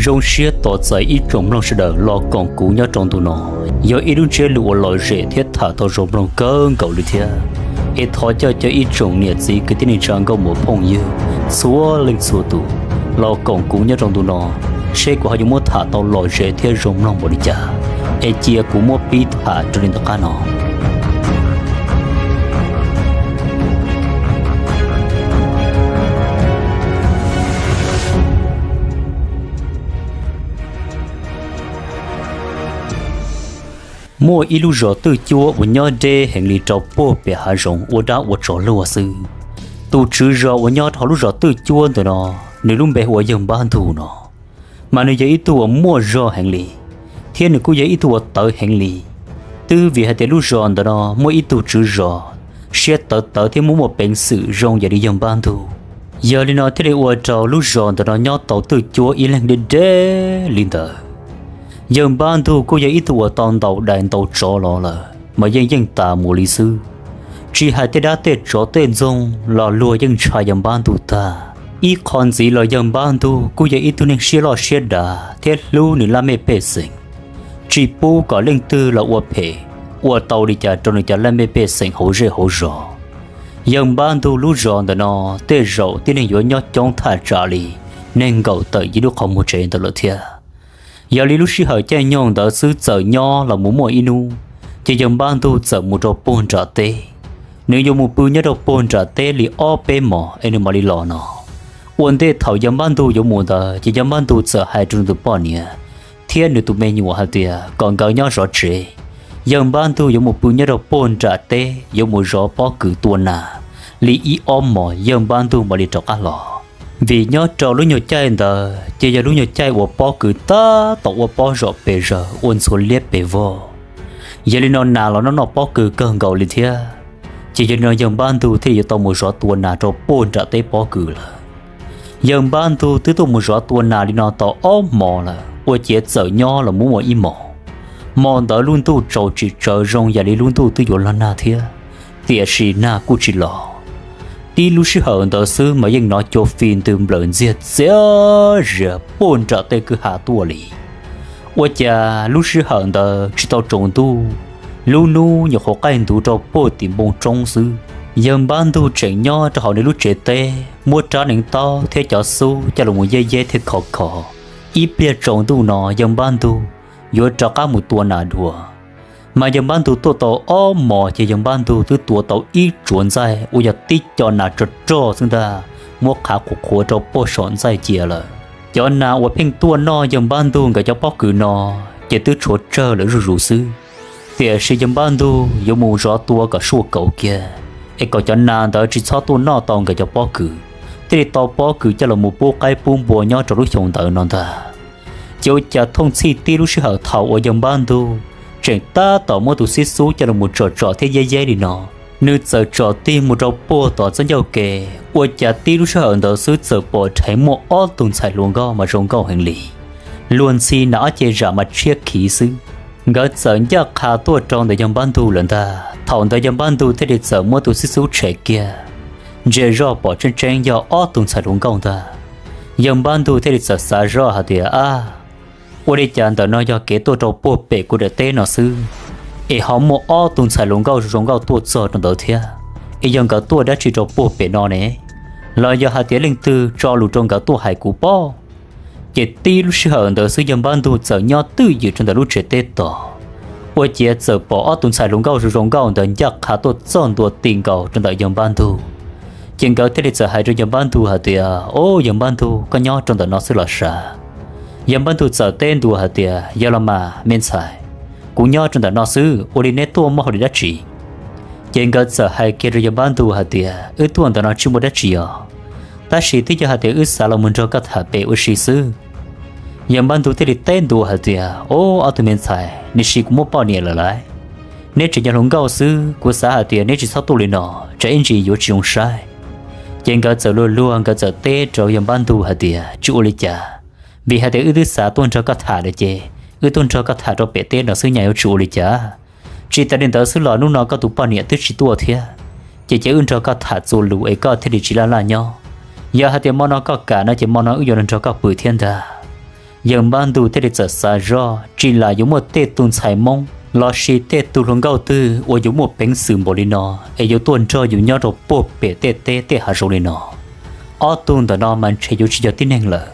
Zoo siab tos txais ib tsoom mloog sawv daws los koom kuv nyob rau ntu no. Yog ib lub ntsiab lus uas lom zem thiab tham tau zoo mloog kawg nkaus li thiab. Es thov caw cov ib tsoom niam txiv kwv tij neej tsa nkauj muam phooj ywg txhua leej txhua tus los koom kuv nyob rau ntu no, seb kuv ho yuav muab tham tau lom zem thiab zoo mloog npaum li cas, es cia kuv muab pib tham raws li tom qab no. Muaj ib lub zos twj cuab uas nyob deb heev li rau puag pem hav zoov ua dab ua tsov luaj xwb. Tus tswv zos uas nyob rau hauv lub zos twj cuab ntawm no, nws lub npe hu ua Yawg Npab Ntug no, mas nws yog ib tug uas muaj zog heev li, thiab nws kuj yog ib tug uas tawv heev li. Twb vim hais tias lub zos ntawm no muaj ib tug tswv zos siab tawv tawv thiab muaj muaj peev xwm zoo yam li Yawg Npab Ntug. Yog li no thiaj li ua rau lub zos ntawm no nyob tau twj cuab ib leeg deb deb li ntawd. Yawg Npab Ntug kuj yog ib tug uas tau ntaus dais ntaus tsov los lawm mas yeej yeej tas mus li xwb. Tsis hais tej dab tej tsov tej ntxoog los luag yeej ntshai Yawg Npab Ntug tag. Ib qho ntxiv los Yawg Npab Ntug kuj yog ib tug neeg siab loj siab dav thiab hlub nws laj mej pej xeem, tsis pub kom leej twg los ua phem, ua tau li cas rau nws cov laj mej pej xeem hauv zej hauv zos. Yawg Npab Ntug lub zos ntawm no tej zaum tib neeg yuav nyob coob thaj tsam li nees nkaum tawm yim lub qhov muag tsev ntawd lawm thiab. Yog li lub sij hawm caij nyoog ntawd xwb txawm nyob los mus muaj ib hnub, ces Yawg Npab Ntug txawm mus rau puag nram teb. Nws yuav mus pw nyob rau puag nram teb li ob peb hmos es nws mam li los no. Ua ntej thaum Yawg Npab Ntug yuav mus ntawd ces Yawg Npab Ntug txawm hais rau nws tus poj niam thiab nws tus me nyuam hais tias kom nkawd nyob zov tsev. Yawg Npab Ntug yuav mus pw nyob rau puag nram teb yuav mus zov pob kws tua nas li ib ob hmos Yawg Npab Ntug mam li rov qab los. Vim nyob rau lub nyuag caij ntawd ces yog lub nyuag caij uas pob kws tab tom ua pob zom pes zawg ua ntxhuav liab pes vog. Yog li no nas los noj noj pob kws kawg nkaus li thiab. Ces yog li no Yawg Npab Ntug thiaj yuav tau mus zov tua nas rau puag nram teb pob kws lawm. Yawg Npab Ntug twb tuaj mus zov tua nas li no tau ob hmos lawm ua ciav txawm nyob los mus muaj ib hmos. Hmo ntawd lub ntuj tsaus tsis tsawv zoo yam li lub ntuj twb yuav los nag thiab, tiam sis nag kuj tsis los. Tib lub sij hawm ntawd xwb mas yeej hnov cua fis ntws nplawm ntxiag txias zias puag nram tej kwj ha tuaj li. Ua cas lub sij hawm ntawd tsis tau tsaus ntuj, lub hnub nyuam qhuav qaij ntuv rau puag tim npoo roob xwb. Yawg Npab Ntug tseem nyob rau hauv nws lub tsev teb muab rab hneev taub thiab cov xub coj los mus yeb yeb thiab khov khov. Ib pliag tsaus ntuj no Yawg Npab Ntug yuav rov qab mus tua nas dua. Mas Yawg Npab Ntug tuaj tau ob hmos ces Yawg Npab Ntug twb tua tau ib tsuav ntxaij uas yog tib co nas rog rog xwb ntag, muab qhav qhuav qhuav rau puag saum ntxaij cia lawm. Cov nas uas pheej tuaj noj Yawg Npab Ntug nkawd cov pob kws no ces twb tshuav tsawg lawm zuj zus xwb. Tiam sis Yawg Npab Ntug yuav mus zov tua kom suaj kauv kiag, es kom cov nas ntawd tsis txhob tuaj noj tau nkawd cov pob kws, thiaj li tau pob kws coj los mus pub qaib pub npua nyob rau lub xyoo ntawd no ntag. Ces ua cas thooj txhij tib lub sij hawm thaum uas Yawg Npab Ntug tseem tab tom muab tus xib xub coj los mus tsom tsom thiab yeb yeb li no, nws txawm tsom tig mus rau puag tom txoj ncauj ke. Ua cas tib lub sij hawm ntawd xwb txawm pom dheev muaj ob tug ntxhais hluas nkauj mas zoo nkauj heev li, luag ntxhi nas ob ce zam mas tshiab khiv xwb. Nkawd txawm ncaj qha tuaj rau ntawm Yawg Npab Ntug lawm ntag. Thaum ntawd Yawg Npab Ntug thiaj li txawm muab tus xib xub tshem kiag, ntsia zoj pom tseeb tseeb yog ob tug ntxhais hluas nkauj ntag. Yawg Npab Ntug thiaj li txawm xav zoj hais tias, ab, ua li cas ntawm no yog kev tuaj rau puag pem kuv daim teb no xwb, es ho muaj ob tug ntxhais hluas nkauj zoo nkauj tuaj txog rau ntawd thiab, es yog nkawd tuaj dab tsi rau puag pem no ne? Los yog hais tias leej twg tso lus rau nkawd tuaj hais kuv pob? Ces tib lub sij hawm ntawd xwb Yawg Npab Ntug txawm nyob twj ywm rau ntawm lub tsev teb tod, ua ciav txawm pom ob tug ntxhais hluas nkauj zoo zoo nkauj ntawd ncaj qha tuaj txog ntua ti nkaus rau ntawm Yawg Npab Ntug. Ces nkawd thiaj li txawm hais rau Yawg Npab Ntug hais tias, o, Yawg Npab Ntug, koj nyob rau ntawm no xwb los sav? Yawg Npab Ntug txawm teb ntua hais tias, yog los mas me ntxhais, kuv nyob rau ntawm no xwb, ua li neb tuaj muaj hauj lwm dab tsi? Ces nkawd txawm hais kiag rau Yawg Npab Ntug hais tias, wb tuaj ntawm no tsis muaj dab tsi os, tab sis twb yog hais tias wb xav los mus nrog koj tham pem ua si xwb. Yawg Npab Ntug thiaj li teb ntua hais tias, o, ob tug me ntxhais, nws sis kuv muaj poj niam lawm lauj. Neb tseem yog hluas nkauj xwb, kuv xav hais tias neb tsis txhob tuaj li no, tsam ib ntsis yuav tsis zoo saib. Ces nkawd txawm luag luag nkawd txawm teb rau Yawg Npab Ntug hais tias, tsis ua li cas, vim hais tias wb twb xav tuaj nrog koj tham lawm ces wb tuaj nrog koj tham rau pem teb no xwb nyaj yuav tsis ua li cas. Tsis tas li ntawd xwb los hnub no koj tus poj niam twb tsis tuaj thiab, ces cia wb nrog koj tham txuas lus es koj thiaj li tsis laj laj nyob. Yog hais tias hmo no koj kam no ces hmo no wb yuav nrog koj pw thiab ntag. Yawg Npab Ntug thiaj li txawm xav zoj tsis lam yuav muaj tej tug ntxhais Hmoob lossis tej tug hluas nkauj twg uas yuav muaj peev xwm npaum li no es yuav tuaj nrog yus nyob rau puag pem tej teb tej hav zoov li no. Ob tug ntawm no mas ntshe yuav tsis yog tib neeg lawm,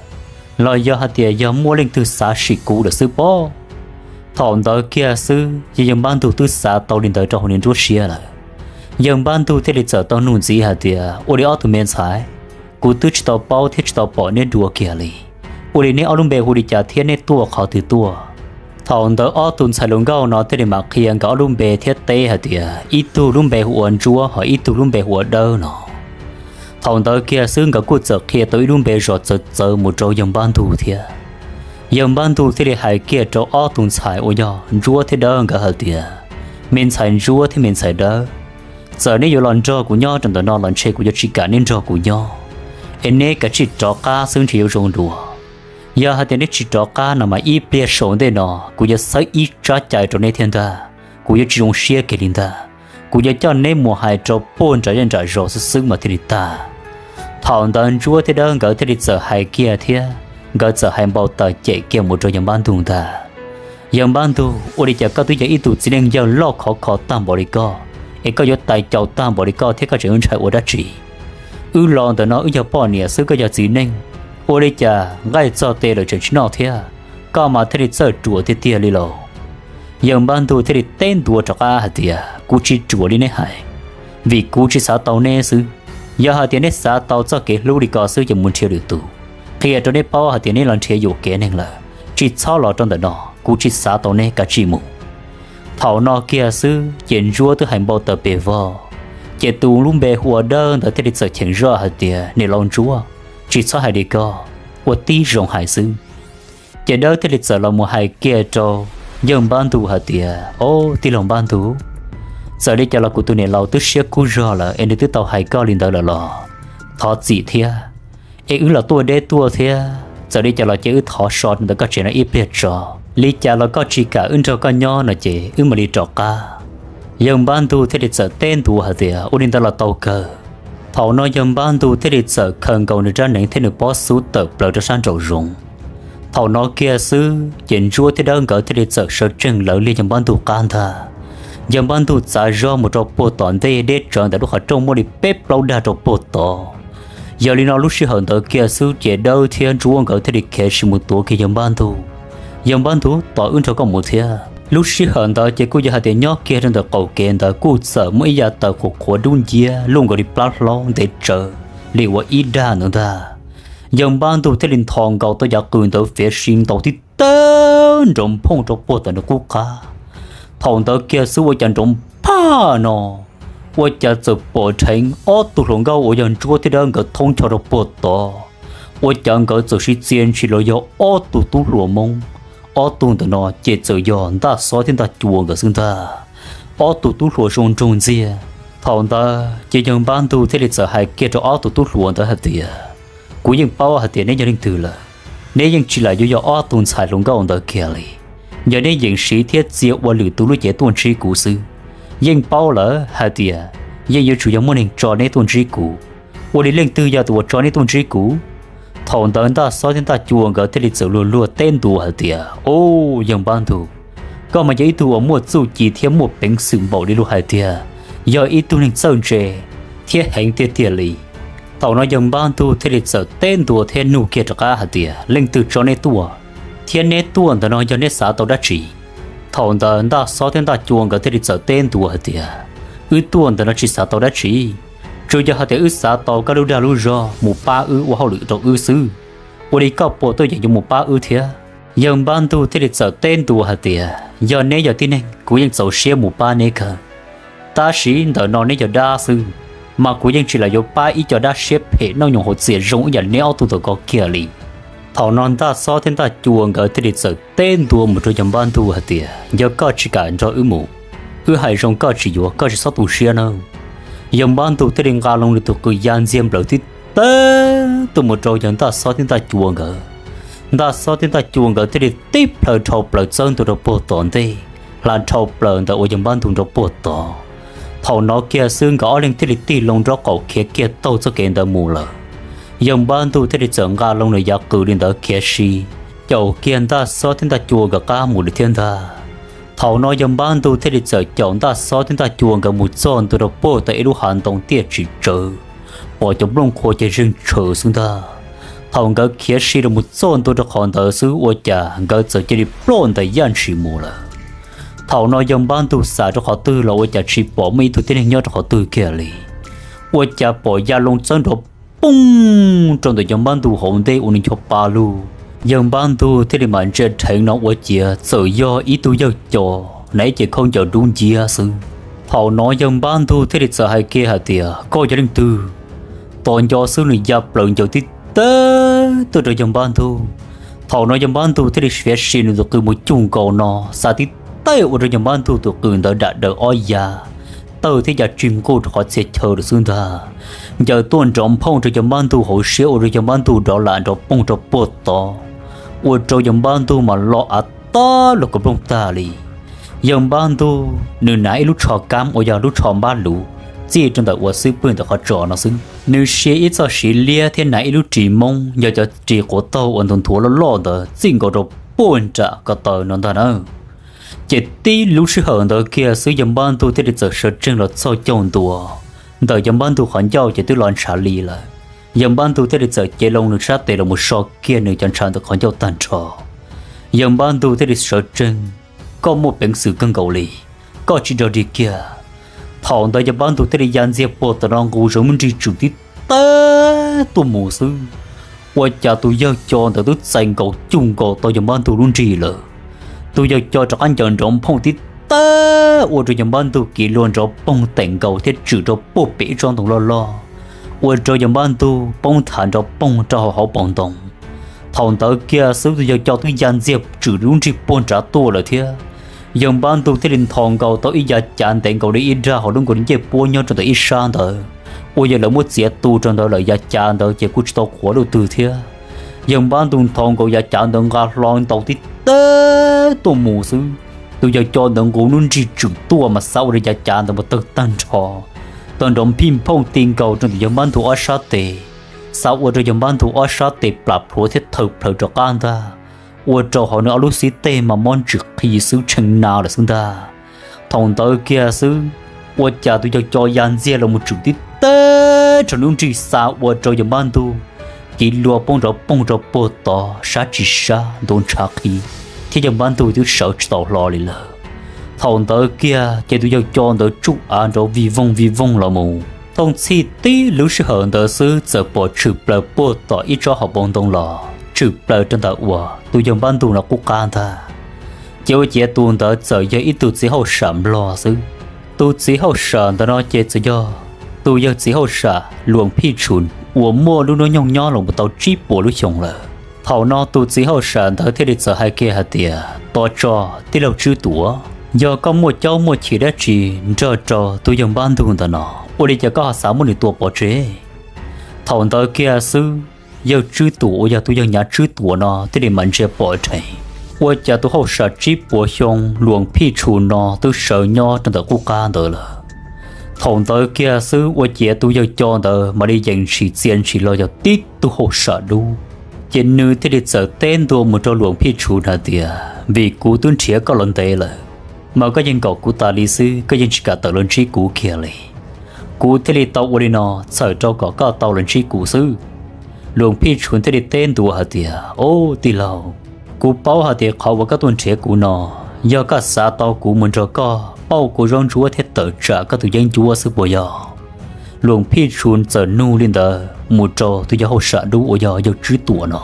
los yog hais tias yog muaj leej twg xav sim kuv lawm xwb pob. Thaum ntawd kiag xwb ces yawg Npab Ntug twb xav tau li ntawd rau hauv nws nruab siab lawm. Yawg Npab Ntug thiaj li txawm tau nug ntxiv hais tias, ua li ob tug me ntxhais, kuv twb tsis tau paub thiab tsis tau pom neb dua kiag li, ua li neb ob lub npe hu li cas thiab neb tuaj qhov twg tuaj? Thaum ntawd ob tug ntxhais hluas nkauj no thiaj li mam qhia nkawd ob lub npe thiab teb hais tias ib tug lub npe hu ua Ntsuab, ho ib tug lub npe hu ua Dawb no. Thaum ntawd kiag xwb nkawd kuj txawm qhia tau ib lub npe zos txawv txawv mus rau yawg Npab Ntug thiab. Yawg Npab Ntug thiaj li hais kiag rau ob tug ntxhais uas yog Ntsuab thiab Dawb nkawd hais tias, me ntxhais Ntsuab thiab me ntxhais Dawb, txawm neb yuav los nrog kuv nyob rau ntawm no los ntshe kuv yuav tsis kam neb nrog kuv nyob, es neb kav tsij rov qab xwb ntshe yuav zoo dua. Yog hais tias neb tsis rov qab no mas ib pliag saum ntej no kuv yuav xawb ib tsab cai rau neb thiab ntag, kuv yuav tsis zoo siab kiag li ntag. Kuv yuav coj neb mus hais rau puag nram zej nram zos xwb xwb mas thiaj li tag. Thaum ntawd Ntsuab thiab Dawb nkawd thiaj li txawm hais kiag thiab nkawd txawm hais npau taws cem kiag mus rau yawg Npab Ntug ntag. Yawg Npab Ntug, ua li cas koj twb yog ib tug txiv neej yawg loj khov kho tag npaum li koj, es koj yuav tais caus tag npaum li koj thiab koj tseem yuav ntshai ua dab tsi? Wb los ntawm no wb yog poj niam xwb koj yog txiv neej, ua li cas nqaij txog tes lawm tseem tsis noj thiab, koj mas thiaj li txawj ruam tiag tiag li lauj. Yawg Npab Ntug thiaj li teb ntua rov qab hais tias, kuv tsis ruam li neb hais, vim kuv tsis xav tau neb xwb. Yog hais tias neb xav tau txoj kev hlub li ko xwb ces mus nrhiav lwm tus, qhia rau neb paub hais tias neb los nrhiav yuam kev neeg lawm, tsis txhob los rau ntawm no, kuv tsis xav tau neb, kav tsij mus. Thaum no kiag xwb ces Ntsuab twb hais npau taws pes vog, ces tus lub npe hu ua Dawb ntawd thiaj li txawm cheem zoj hais tias, niam laus Ntsuab, tsis txhob hais li ko, ua tib zoo hais xwb. Ces Dawb thiaj li txawm los mus hais kiag rau yawg Npab Ntug hais tias, o, tij laug Npab Ntug, txawm li cas los kuv tus niam laus twb siab kub zog lawm es nws twb tau hais koj li ntawd lawm los thov txim thiab, es wb los tuaj deb tuaj thiab, txawm li cas los ces wb thov so ntawm koj tsev no ib pliag tso. Li cas los koj tsis kam wb nrog koj nyob no ces wb mam li rov qab. Yawg Npab Ntug thiaj li txawm teb ntua hais tias, ua li ntawd los tau kawg. Thaum no yawg Npab Ntug thiaj li txawm khaws nkaus nws rab hneev thiab nws pob xub tawm plaws rau sab nraum zoov. Thaum no kiag xwb ces Ntsuab thiab Dawb nkawd thiaj li txawm sawv tsees lawv liag yawg Npab Ntug qab ntag. Yawg Npab Ntug txav zog mus rau puag tom ntej, deb tsawv ntawm lub qhov rooj muaj li peb plaub dag rau puag tod. Yog li no lub sij hawm ntawd kiag xwb ces Dawb thiab Ntsuab nkawd thiaj li khiav sim mus tuav kiag yawg Npab Ntug. Yawg Npab Ntug, tos wb nrog koj mus thiab. Lub sij hawm ntawd ces kuj yog hais tias nyob kiag rau ntawm qaum kev ntawd kuj txawm muaj ib yav taws qhuav qhuav dub nciab luj nkaus li plab hlaub ntev tsawv li ua ib dag ntawd ntag. Yawg Npab Ntug thiaj li nthos nkaus tau yav qws ntawd fiav si ntaus tib tawg nrov nphooj rau puag tom nws qub qab. Thaum ntawd kiag xwb ua cas nrov phaj no, ua cas txawm pom dheev ob tug hluas nkauj uas yog Ntsuab thiab Dawb nkawd thoob ncho rau puag tod. Ua cas nkawd txawm sib txia ntshis los yog ob tug tub hluas Hmoob. Ob tug ntawm no ces txawm yog Ntaj Xob thiab Ntaj Cua nkawd xwb ntag. Ob tug tub hluas zoo nraug ntxiag. Thaum ntawd ces yawg Npab Ntug thiaj li txawm hais kiag rau ob tug tub hluas ntawd hais tias, kuv yeej paub hais tias neb yog leej twg lawm. Neb yeej tsis lam yuav yog ob tug ntxhais hluas nkauj ntawd kiag li. Yog neb yeem siv thiab txia ua lwm tus lub cev tuaj ntsib kuv xwb. Yeej paub lawm hais tias yeej yuav tsum yog muaj neeg tso neb tuaj ntsib kuv. Ua li leej twg yog tus uas tso neb tuaj ntsib kuv? Thaum ntawd Ntaj Xob thiab Ntaj Cua nkawd thiaj li txawm luag luag teb ntua hais tias, o, yawg Npab Ntug, koj mas yog ib tug uas muaj txuj ci thiab muaj peev xwm npaum li luag hais tiag, yog ib tug neeg txawj ntse thiab heev tiag tiag li. Thaum no yawg Npab Ntug thiaj li txawm teb ntua thiab nug kiag rov qab hais tias, leej twg tso neb tuaj, thiab neb tuaj ntawm no yog neb xav tau dab tsi? Thaum ntawd Ntaj Xob thiab Ntaj Cua nkawd thiaj li txawm teb ntua hais tias, wb tuaj ntawm no tsis xav tau dab tsi, tsuas yog hais tias wb xav tau koj lub dag lub zog mus pab wb ua hauj lwm rau wb xwb. Ua li koj puas tuaj yeem yuav mus pab wb thiab? Yawg Npab Ntug thiaj li txawm teb ntua hais tias, yog neb yog tib neeg kuv yeej txaus siab mus pab neb kawg. Tab sis ntawm no neb yog dab xwb, mas kuv yeej tsis lam yuav pab ib co dab siab phem noj nyoos hauv txias zoo ib yam li neb ob tug ntawm ko kiag li. Thaum no Ntaj Xob thiab Ntaj Cua nkawd thiaj li txawm teb ntua mus rau yawg Npab Ntug hais tias, yog koj tsis kam nrog wb mus, wb hais zoo koj tsis yuav, koj tsis txhob tu siab nawb. Yawg Npab Ntug thiaj li nqa loo nws tus qws ya ntxiag nplawm tib tawg tuaj mus rau yawg Ntaj Xob thiab Ntaj Cua nkawd. Ntaj Xob thiab Ntaj Cua nkawd thiaj li tib plhaw dhau plaws txawb ntua rau puag tom ntej, hla dhau plaws ntawm uas yawg Npab Ntug nrov puag tod. Thaum no kiag xwb nkawd ob leeg thiaj li tig loo nraub qaum khiav kiag taug txoj kev ntawd mus lawm. Yawg Npab Ntug thiaj li txawm nqa loo nws yav qws li ntawd khiav si, caum kiag ntaj xob thiab ntaj cua nkawd qab mus li thiab ntag. Thaum no yawg Npab Ntug thiaj li txawm caum ntaj xob thiab ntaj cua nkawd mus txog ntua rau puag tom ib lub hav ntoo tiaj tsis tsawv, pom cov nplooj qhuav ces zeeg tshaws xwb ntag. Thaum nkawd khiav si los mus txog ntua rau qhov ntawd xwb ua cas nkawd txawm cia li ploj ntais yaj ntshis mus lawm. Thaum no yawg Npab Ntug xav rau qhov twg los ua cas tsis pom muaj ib tug tib neeg nyob rau qhov twg kiag li. Ua cas pom ya loo txawb nrov poog rau ntawm yawg Npab Ntug hauv ntej ua nws ncho pa lug. Yawg Npab Ntug thiaj li mam ntsia dheev no ua ciav txawm yog ib tug yawg co, hnav ib ce khaub ncaws dub nciab xwb. Thaum no yawg Npab Ntug thiaj li txawm hais kiag hais tias, Koj yog leej twg? Tos nco xwb nws ya plaws ncaws tib teg tuaj rau yawg Npab Ntug. Thaum no yawg Npab Ntug thiaj li fiav si nws tus qws mus cuj nkaus no, xa tib teg ua rau yawg Npab Ntug tus qws ntawd dam daws ob ya, tawg thiab ya tsig nquj rau qhov txhia chaw lawm xwb ntag. Ncaws tuaj nrov nphooj rau yawg Npab Ntug hauv siab ua rau yawg Npab Ntug dov lam nrov poog rau puag tod, ua rau yawg Npab Ntug mas lo av tag los kua nplooj tag li. Yawg Npab Ntug nws hnav ib lub tsho kab uas yog lub tsho npab luv txij rau ntawm ua xwb pwg ntawm qhov tsos no xwb. Nws sia ib txoj siv liab thiab hnav ib lub ris moob yog cov ris quav taug uas nthuav nthuav loj loj ntawd txij nkaus rau puag nram ko taw no ntag na. Ces tib lub sij hawm ntawd kiag xwb yawg Npab Ntug thiaj li txawm sawv tsees los txog caug ntua ntawm yawg Npab Ntug qhov ncauj ces twb los ntshav li lawm. Yawg Npab Ntug thiaj li txawm cev loo nws sab tes los mus so kiag nws cov ntshav ntawm qhov ncauj tag nrho. Yawg Npab Ntug thiaj li sawv tsees, Koj muaj peev xwm kawg nkaus li, koj tsis rog dig kiag. Thaum ntawd yawg Npab Ntug thiaj li ya ntxiag puag tom no nqus zog lub nrig tswm tib teg tuaj mus xwb, ua cas tus yawg co ntawd twb txais nkaus cuj nkaus tau yawg Npab Ntug lub nrig lawm. Tus yawg co rov qab ncaws nrov nphooj tib teg ua rau yawg Npab Ntug kiv luag nrov poog teem nkaus thiab tswm rau puag pem ib tsob ntoo loj loj, ua rau yawg Npab Ntug poob thav nrov poog rau hauv hauv paus ntoo. Thaum ntawd kiag xwb tus yawg co twb ya ntxiag tswm lub nrig puag nrad tuaj lawm thiab. Yawg Npab Ntug thiaj li nthos nkaus tau ib yav cav ntev nkaus li ib dag hauv lub nkaus li ncej puab nyob rau ntawm ib sab ntawd, uas yog lawv muab txiav tu rau ntawd lawm yav cav ntawd ces kuj tsis tau qhuav lub twg thiab. Yawg Npab Ntug nthos nkaus yav cav ntawd nqa hlo ntaus tib teg tuaj mus xwb, tus yawg co ntawd nqus lub nrig tswm tuaj mas xav ua rau yav cav ntawd mus tawg tag nrho, tawg nrov nphij nphooj ti nkaus rau ntawm yawg Npab Ntug ob sab tes, xav ua rau yawg Npab Ntug ob sab tes plam plhuav thiab thaw plhaws rov qab ntag, ua rau hauv nws ob lub xib teg mas mob ntsws qhi xwb tshee na lawm xwb ntag. Thaum ntawd kiag xwb, ua cas tus yawg co ya ntxiag los mus tswm tib teg rau lub nrig xa ua rau yawg Npab Ntug kiv luag poob nrov poog rau puag tod sab tsis sab ntuav ntshav qhi, thiab yawg Npab Ntug twb sawv tsis tau hlo li lawm. Thaum ntawd kiag ces tus yawg co ntawd tsuj av nrov vij voog vij voog los mus. Thooj txhij tib lub sij hawm ntawd xwb txawm pom tshwm plaws puag tom ib tsob hauv paus ntoo los tshwm plaws rau ntawm uas tus yawg Npab Ntug no qub qab ntag. Ces ua ciav tus ntawd txawm yog ib tug txiv hauj sam nplog xwb. Tus txiv hauj sam ntawd no ces txawm yog tus yawg txiv hauj sam Luam Phij Tshum uas muaj lub hnub nyoog nyob los mus tau tsib puas lub xyoo lawm. Thaum no tus txiv hauj sam ntawd thiaj li txawm hais kiag hais tias, Tos tso, tij laug Tswb Tuam, yog koj muaj caub muaj chim dab tsi nrog rau tus yawg Npab Ntug ntawm no, ua li cas koj ho xav muab nws tua pov tseg? Thaum ntawd kiag xwb, yawg Tswb Tuam uas yog tus yawg Nyav Tswb Tuam no thiaj li mam ntsia pom dheev, ua cas tus hauj sam tsib puas xyoo Luam Phij Tshum no twb sawv nyob rau ntawm qub qab ntawd lawm. Thaum ntawd kiag xwb ua ciav tus yawg co ntawd mam li yees ntshis txia ntshis los yog tib tug hauj sam dub. Ces nws thiaj li txawm teb ntua mus rau Luam Phij Tshum hais tias, Vim kuv twb nrhiav koj los ntev lawm, mas koj yeej nkaum kuv tas li xwb, koj yeej tsis kam tawm los ntsib kuv kiag li. Kuv thiaj li tau ua li no txhawm rau kom koj tau los ntsib kuv xwb. Luam Phij Tshum thiaj li teb ntua hais tias, Au, tij laug, kuv paub hais tias qhov uas koj tuaj nrhiav kuv no, yog koj xav tau kuv mus nrog koj pauj kuv zaub ntsuab thiab tawm tsam koj tus yeeb ncuab xwb puas yog? Luam Phij Tshum txawm nug li ntawd mus rau tus yawg hauj sam dub uas yog yawg Tswb Tuam no.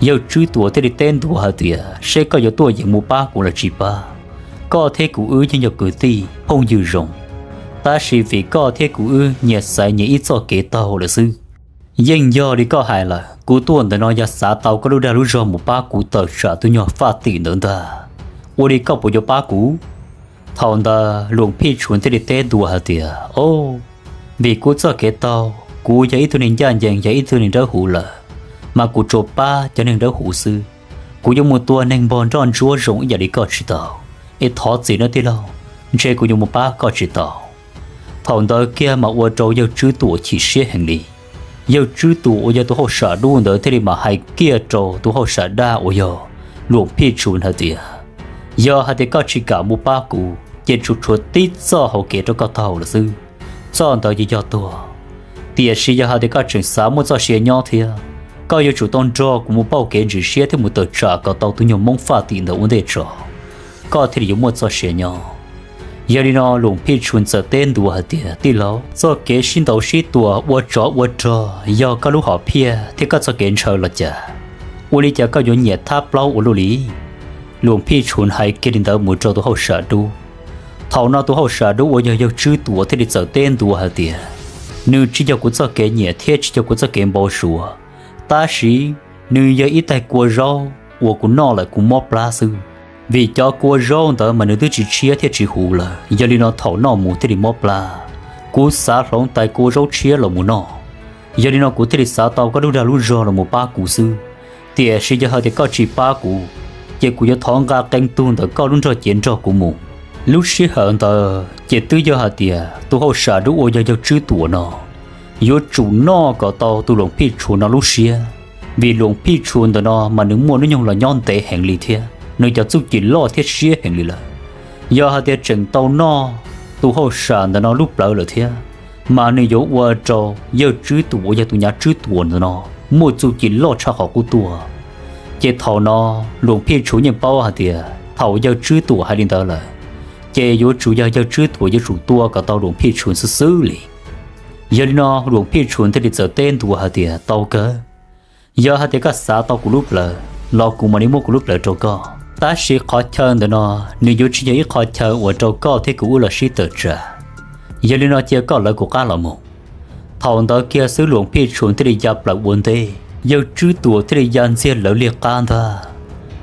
Yawg Tswb Tuam thiaj li teb ntua hais tias, Seb koj yuav tuaj yeem mus pab kuv los tsis pab, koj thiab kuv wb yeej yog kwv tij phooj ywg zoo, tab sis vim koj thiab kuv wb nyias xaiv nyias ib txoj kev taug lawm xwb. Yeej yog li koj hais lawm, kuv tuaj ntawm no yog xav tau koj lub dag lub zog mus pab kuv tawm tsam tus nyuag faj tim ntawd ntag. Ua li koj puas yuav pab kuv? Thaum ntawd Luam Phij Tshum thiaj li teb ntua hais tias, Au, vim kuv txoj kev taug, kuv yog ib tug neeg ncaj ncees, yog ib tug neeg dawb huv lawm, mas kuv tsuas pab cov neeg dawb huv xwb. Kuv yuav mus tua neeg npog nroj ntsuab zoo ib yam li koj tsis tau. Es thov txim nawb tij laug, ntshe kuv yuav mus pab koj tsis tau. Thaum ntawd kiag mas ua rau yawg Tswb Tuam chim siab heev li. Yawg Tswb Tuam uas yog tus hauj sam dub ntawd thiaj li mam hais kiag rau tus hauj sam daj uas yog Luam Phij Tshum hais tias, yog hais tias koj tsis kam mus pab kuv ces tsuas tshuav tib txoj hauv kev rau koj taug lawm xwb. Txoj ntawd ces yog tuag. Tiam sis yog hais tias koj tseem xav muaj txoj sia nyob thiab, koj yuav tsum tau nrog kuv mus pauj kev ntsis siab thiab mus tawm tsam kom tau tus nyuag Hmoob Faj Tim ntawd ua ntej tso, koj thiaj li yuav muaj txoj sia nyob. Yog li no Luam Phij Tshum txawm teb ntua hais tias, tij laug, txoj kev sib ntaus sib tua ua tsov ua rog yog koj lub hom phiaj thiab koj txoj kev ntshaw los cas? Ua li cas koj yuav nyiam thab plaub ua luaj li? Luam Phij Tshum hais kiag li ntawd mus rau tus hauj sam dub. Thaum no tus hauj sam dub uas yog yawg Tswb Tuam thiaj li txawm teb ntua hais tias, nws tsis yog kuv txoj kev nyiam thiab tsis yog kuv txoj kev npau suav, tab sis nws yog ib tais kua zaub uas kuv noj lawm kuv mob plab xwb. Vim cov kua zaub ntawd mas nws twb tsis tshiab thiab tsis huv lawm, yog li no thaum noj mus thiaj li mob plab. Kuv xav hloov tais kua zaub tshiab los mus noj, yog li no kuv thiaj li xav tau koj lub dag lub zog los mus pab kuv xwb. Tiam sis yog hais tias koj tsis pab kuv, ces kuv yuav thov nqa qee tug ntawm koj lub nrog cev nrog kuv mus. Lub sij hawm ntawd ces twb yog hais tias tus hauj sam dub uas yog yawg Tswb Tuam no yuav tsum noj kom tau tus Luam Phij Tshum no lub siab, vim Luam Phij Tshum ntawm no mas nws muaj hnub nyoog los nyob ntev heev li thiab nws cov txuj ci loj thiab siab heev li lawm. Yog hais tias tseem tau noj tus hauj sam ntawm no lub plawv lawm thiab, mas nws yuav ua rau yawg Tswb Tuam uas yog tus nyav Tswb Tuam ntawm no muaj txuj ci loj tshaj qhov qub tuaj. Ces thaum no Luam Phij Tshum yeej paub hais tias thaum yawg Tswb Tuam hais li ntawd lawm, ces yuav tsum yog yawg Tswb Tuam yuav tsum tua kom tau Luam Phij Tshum xwb xwb li. Yog li no Luam Phij Tshum thiaj li txawm teb ntua hais tias, tau kawg, yog hais tias koj xav tau kuv lub plawv los kuv mam li muab kuv lub plawv rau koj, tab sis qhov chaw ntawm no nws yuav tsis yog ib qhov chaw uas rau koj thiab kuv wb los sib tawm tsam. Yog li no cia koj lawv kuv qab los mus. Thaum ntawd kiag xwb Luam Phij Tshum thiaj li ya plaws ua ntej, yawg Tswb Tuam thiaj li ya ntxiag lawv liaj qab ntag.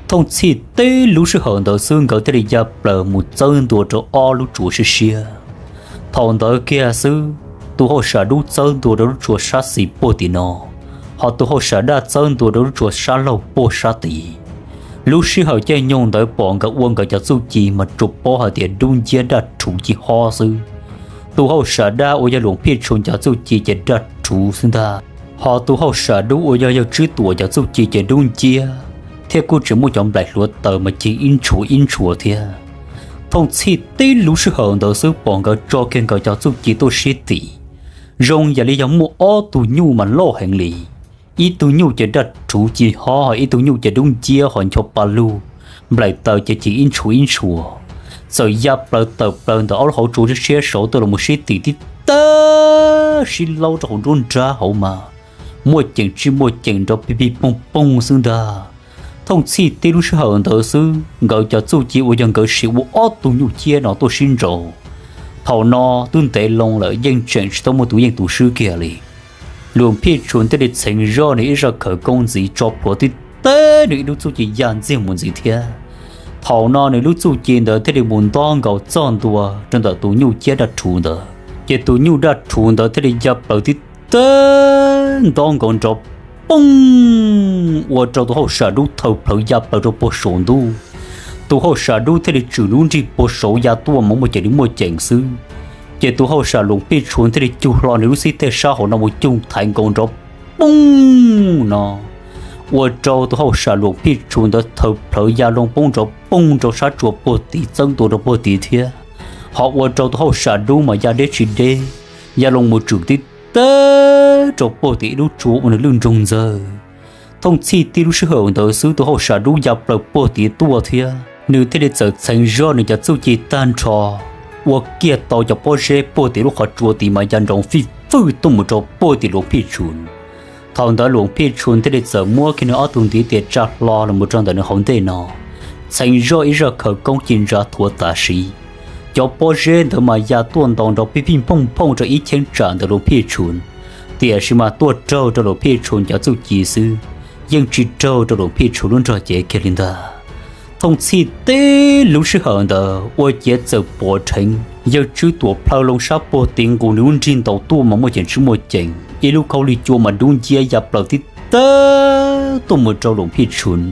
Thooj txhij tib lub sij hawm ntawd xwb nkawd thiaj li ya plaws mus txawb ntua rau ob lub tsua siab siab. Thaum ntawd kiag xwb tus hauj sam dub txawb ntua rau lub tsua sab xis puag tim no, ho tus hauj sam daj txawb ntua rau lub tsua sab laug puag sab tid. Lub sij hawm caij nyoog ntawd pom nkawd ua nkawd cov txuj ci mas tsuas paub hais tias dub nciab daj rhuv ci hob xwb. Tus hauj sam daj uas yog Luam Phij Tshum cov txuj ci ces daj rhuv xwb ntag, ho tus hauj sam dub uas yog yawg Tswb Tuam cov txuj ci ces dub nciab thiab kuj tseem muaj cov nplaim hluav taws mas cig ib ntshua ib ntshua thiab. Thooj txhij tib lub sij hawm ntawd xwb pom nkawd tso kiag nkawd cov txuj ci tuaj sib tim, zoo yam li yog muaj ob tug nyuj mas loj heev li. Ib tug nyuj ces daj rhuv ci hob, ib tug nyuj ces dub nciab ho ncho pa lug, nplaim taws ces cig ib ntshua ib ntshua. Txawm ya plaws tawm plaws ntawm ob lub hauv tsua siab siab saud tuaj los mus sib tim tib tag sib laub rau hauv nruab nrab hauv mas muaj ceem tsis muaj ceem nrov pig pig poog poog xwb ntag. Thooj txhij tib lub sij hawm ntawd xwb nkawd cov txuj ci uas yog nkawd siv ua ob tug nyuj ciab no tuaj sib nraus. Thaum no twb ntev loo lawm yeej tseem tsis tau muaj tus yeej tus swb kiag li. Luam Phij Tshum thiaj li txheev zoj nws ib zaj khawv koob ntxiv tso plhuav tib teb nws ib lub txuj ci ya ntxiag mus ntxiv thiab. Thaum no nws lub txuj ci ntawd thiaj li mus ntob nkaus txog ntua rau ntawm tus nyuj ciab daj rhuv ntawd, ces tus nyuj daj rhuv ntawd thiaj li ya plaws tib teb ntob nkaus nrov poog ua rau tus hauj sam dub thaw plhawv ya plaws rau puag saum ntuj. Tus hauj sam dub thiaj li tswm lub nrig puag saud ya tuaj mas muaj ceem li muaj ceem xwb. Ces tus hauj sam Luam Phij Tshum thiaj li cug hlo nws lub xib teg sab hauv no mus cug thaiv nkaus nrov poog no, ua rau tus hauj sam Luam Phij Tshum ntawd thaw plhawv ya loo poob nrov poog rau sab tsua puag tid txawb ntua rau puag tid thiab, ho ua rau tus hauj sam dub mas ya deb tsis deb, ya loo mus tswm tib teb rau puag tim ib lub tsua ua nws lwj nroog ntxawg. Thooj txhij tib lub sij hawm ntawd xwb tus hauj sam dub ya plaws puag tid tuaj thiab nws thiaj li txawm txheev zoj nws cov txuj ci tag nrho, ua kiag tau cov pob zeb puag tim lub qhov tsua tid mas ya nroo fij fwj tuaj mus rau puag tim Luam Phij Tshum. Thaum ntawd Luam Phij Tshum thiaj li txawm muab kiag nws ob tug ntiv tes tsa hlo los mus rau ntawm nws hauv ntej no, txheev zoj ib zaj khawv koob ci ntsa thuav tas siv. Cov pob zeb ntawd mas ya tuaj ntaus nrov pij pij nphooj nphooj rau ib cheeb tsam ntawm Luam Phij Tshum, tiam sis mas tuaj raug rau Luam Phij Tshum cov txuj ci xwb, yeej tsis raug rau Luam Phij Tshum lub nrog cev kiag li ntag. Thooj txhij tib lub sij hawm ntawd ua ciav txawm pom dheev yawg Tswb Tuam plhaw loo sab puag tid nqus nws lub nrig ntaus tuaj mas muaj ceem tsis muaj ceem, ib lub khaub lig cua mas dub nciab ya plaws tib teb tuaj mus rau Luam Phij Tshum.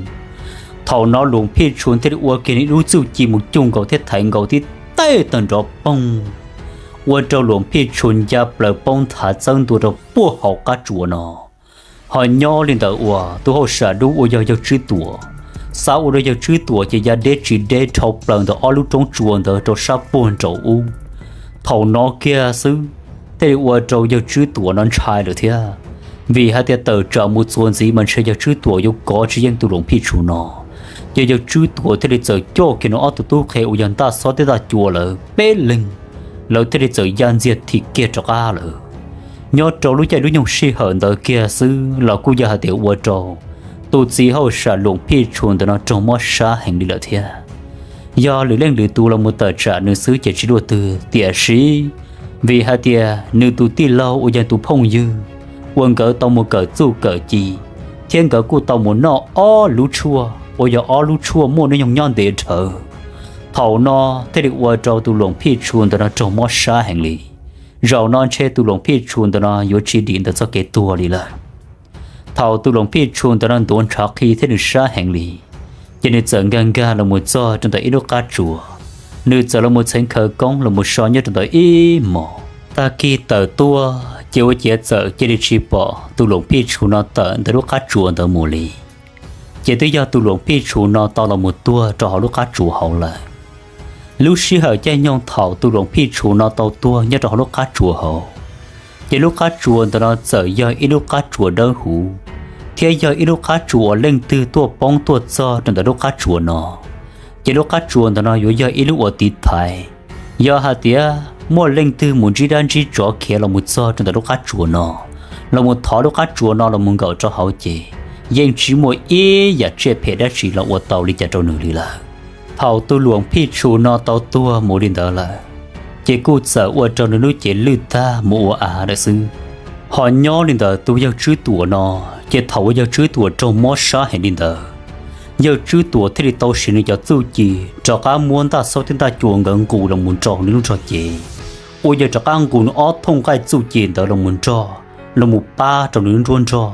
Thaum no Luam Phij Tshum thiaj li ua kiag nws ib lub txuj ci mus cug nkaus thiab thaiv nkaus tib teb tawg nrov poog, ua rau Luam Phij Tshum ya plaws poob nthav txawb ntua rau puag hauv qab tsua no. Ho nyob li ntawd uas tus hauj sam dub uas yog yawg Tswb Tuam Xav ua rau yawg Tswb Tuam ces ya deb tsis deb dhau plaws ntawm ob lub roob tsua ntawd rau sab puag nraum ub. Thaum no kiag xwb thiaj li ua rau yawg Tswb Tuam no ntshai lawm thiab, vim hais tias tawm tsam mus txuas ntxiv mas ntshe yawg Tswb Tuam yuav kov tsis yeej tus Luam Phij Tshum no. Ces yawg Tswb Tuam thiaj li txawm coj kiag nws ob tug tub qhe uas yog Ntaj Xob thiab Ntaj Cua lawv peb leeg, lawv thiaj li txawm ya ntxiag thim kiag rov qab lawm. Nyob rau lub caij lub nyoog sij hawm ntawd kiag xwb los kuj yog hais tias ua rau tus txiv hauj sam Luam Phij Tshum ntawm no raug mob sab heev li lawm thiab. Yog lwm leej lwm tus los mus tawm tsam nws xwb ces tsis luaj twg, tiam sis vim hais tias nws tus tij laug uas yog tus phooj ywg uas nkawd tau mus kawm txuj kawm ci thiab nkawd kuj tau mus noj ob lub tshuaj uas yog ob lub tshuaj muaj hnub nyoog nyob ntev dhawv, thaum no thiaj li ua rau tus Luam Phij Tshum ntawm no raug mob sab heev li. Zaum no ntshe tus Luam Phij Tshum ntawm no yuav tsis dim ntawm txoj kev tuag li lawm. Thaum tus Luam Phij Tshum ntawm no ntuav ntshav qhi thiab nws sab heev li, ces nws txawm nkag nkag los mus txog rau ntawm ib lub qab tsuas. Nws txawm los mus txheev khawv koob los mus so nyob rau ntawd ib hmos. Tag kis tawm tuaj ces ua ciav txawm cia li tsis pom tus Luam Phij Tshum no tawm ntawm lub qab tsuas ntawd mus li. Ces twb yog tus Luam Phij Tshum no tau los mus tuag rau hauv lub qab tsuas hauv lawm. Lub sij hawm caij nyoog thaum tus Luam Phij Tshum no tau tuag nyob rau hauv lub qab tsuas hauv, ces lub qab tsuas ntawm no txawm yog ib lub qab tsuas dawb huv, thiab yog ib lub qab tsuas uas leej twg tuaj poob tuaj txog rau ntawm lub qab tsuas no, ces lub qab tsuas ntawm no yuav yog ib lub uas tiv thaiv. Yog hais tias muaj leej twg mus ntsib dab ntsib tsov khiav los mus txog rau ntawm lub qab tsuas no, los mus thov lub qab tsuas no los mus nkaum rau hauv ces yeej tsis muaj ib yam tsiaj phem dab tsi los ua tau li cas rau nws li lawm. Thaum tus Luam Phij Tshum no tau tuag mus li ntawd lawm, ces kuj txawm ua rau nws lub cev lwj tag mus ua av lawm xwb. Ho nyob li ntawd tus yawg Tswb Tuam no, ces thaum uas yawg Tswb Tuam raug mob sab heev li ntawd, yawg Tswb Tuam thiaj li tau siv nws cov txuj ci rov qab muab Ntaj Xob thiab Ntaj Cua nkawd nqus los mus rau nws lub nrog cev, uas yog rov qab nqus nws ob thooj nqaij txuj ci ntawd los mus nrog, los mus pab rau nws lub nruab nrog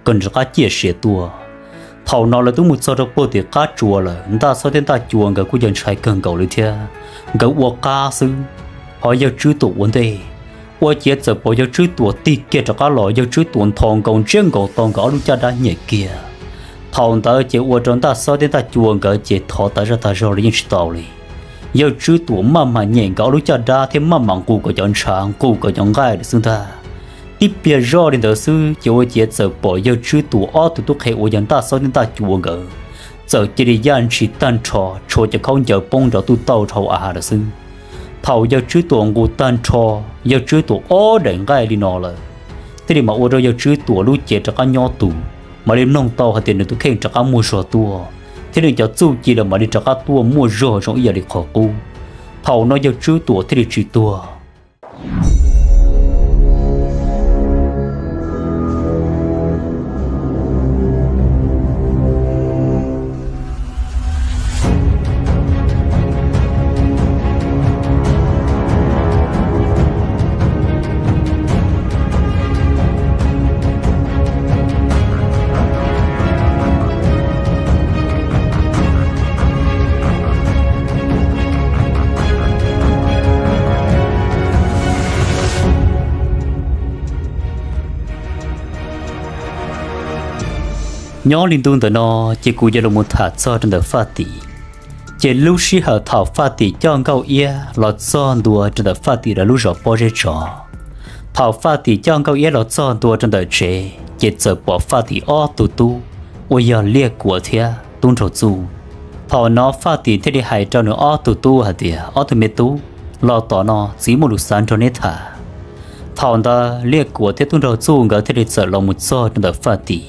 kom nws rov qab ciaj sia tuaj. Thaum no lawv twb mus txog rau puag tim qab tsuas lawm, Ntaj Xob thiab Ntaj Cua nkawd kuj yog ntshai kawg nkaus li thiab, nkawd ua qab xwb. Ho yawg Tswb Tuam ua ntej, ua ciav txawm pom yawg Tswb Tuam tig kiag rov qab los, yawg Tswb Tuam nthos nkaus ntsiab nkaus tau nkawd ob lub caj dab nyem kiag. Thaum ntawd ces ua rau Ntaj Xob thiab Ntaj Cua nkawd ces thov tas zaj tas zog los yeej tsis tau li. Yawg Tswb Tuam maj mam nyem nkawd ob lub caj dab thiab maj mam nqus kom cov ntshav nqus kom cov nqaij lawm xwb ntag. Tib pliag zoj li ntawd xwb ces ua ciav txawm pom yawg Tswb Tuam ob tug tub qhe uas yog Ntaj Xob thiab Ntaj Cua nkawd txawm cia li yaj ntshis tag nrho, tshuav cov khaub ncaws poob nrov tuj tauj rau hauv av lawm xwb. Thaum yawg Tswb Tuam nqus tag nrho yawg Tswb Tuam ob daim nqaij li no lawm, thiaj li mam ua rau yawg Tswb Tuam lub cev rov qab nyob tus, mam li mloog tau hais tias nws tus kheej rov qab muaj zog tuaj, thiab nws cov txuj ci los mam li rov qab tuaj muaj zog zoo ib yam li qhov qub. Thaum no yawg Tswb Tuam thiaj li tsis tuag. Nyob li ntu ntawm no ces kuv yuav los mus tham txog rau ntawm Faj Tim. Ces lub sij hawm thaum Faj Tim coj Nkauj Iab los txog ntua rau ntawm Faj Tim lawv lub zos Pob Zeb Tsov. Thaum Faj Tim coj Nkauj Iab los txog ntua rau ntawm tsev ces txawm pom Faj Tim ob tug tub uas yog Liaj Kuam thiab Tub Nraug Txuj. Thaum no Faj Tim thiaj li hais rau nws ob tug tub hais tias, Ob tug me tub, los tom no txiv muaj lus xav nrog neb tham. Thaum ntawd Liaj Kuam thiab Tub Nraug Txuj nkawd thiaj li txawm los mus txog rau ntawm Faj Tim.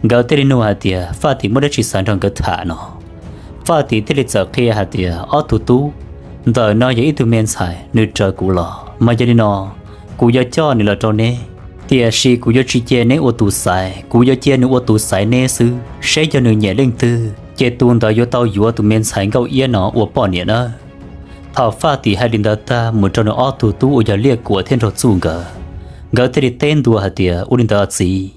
Nkawd thiaj li nug hais tias Faj Tim muaj dab tsi xav nrog nkawd tham no. Faj Tim thiaj li txawm qhia hais tias, Ob tug tub, ntawm no yog ib tug me ntxhais nws raws kuv los, mas yog li no kuv yuav coj nws los rau neb, tiam sis kuv yuav tsis cia neb ua tus xaiv, kuv yuav cia nws ua tus xaiv neb xwb. Saib yog nws nyiam leej twg ces tus ntawd yuav tau yuav tus me ntxhais Nkauj Iab no ua poj niam nawb. Thaum Faj Tim hais li ntawd tag mus rau nws ob tug tub uas yog Liaj Kuam thiab Nraug Txuj nkawd, nkawd thiaj li teb ntua hais tias, Ua li ntawd txiv.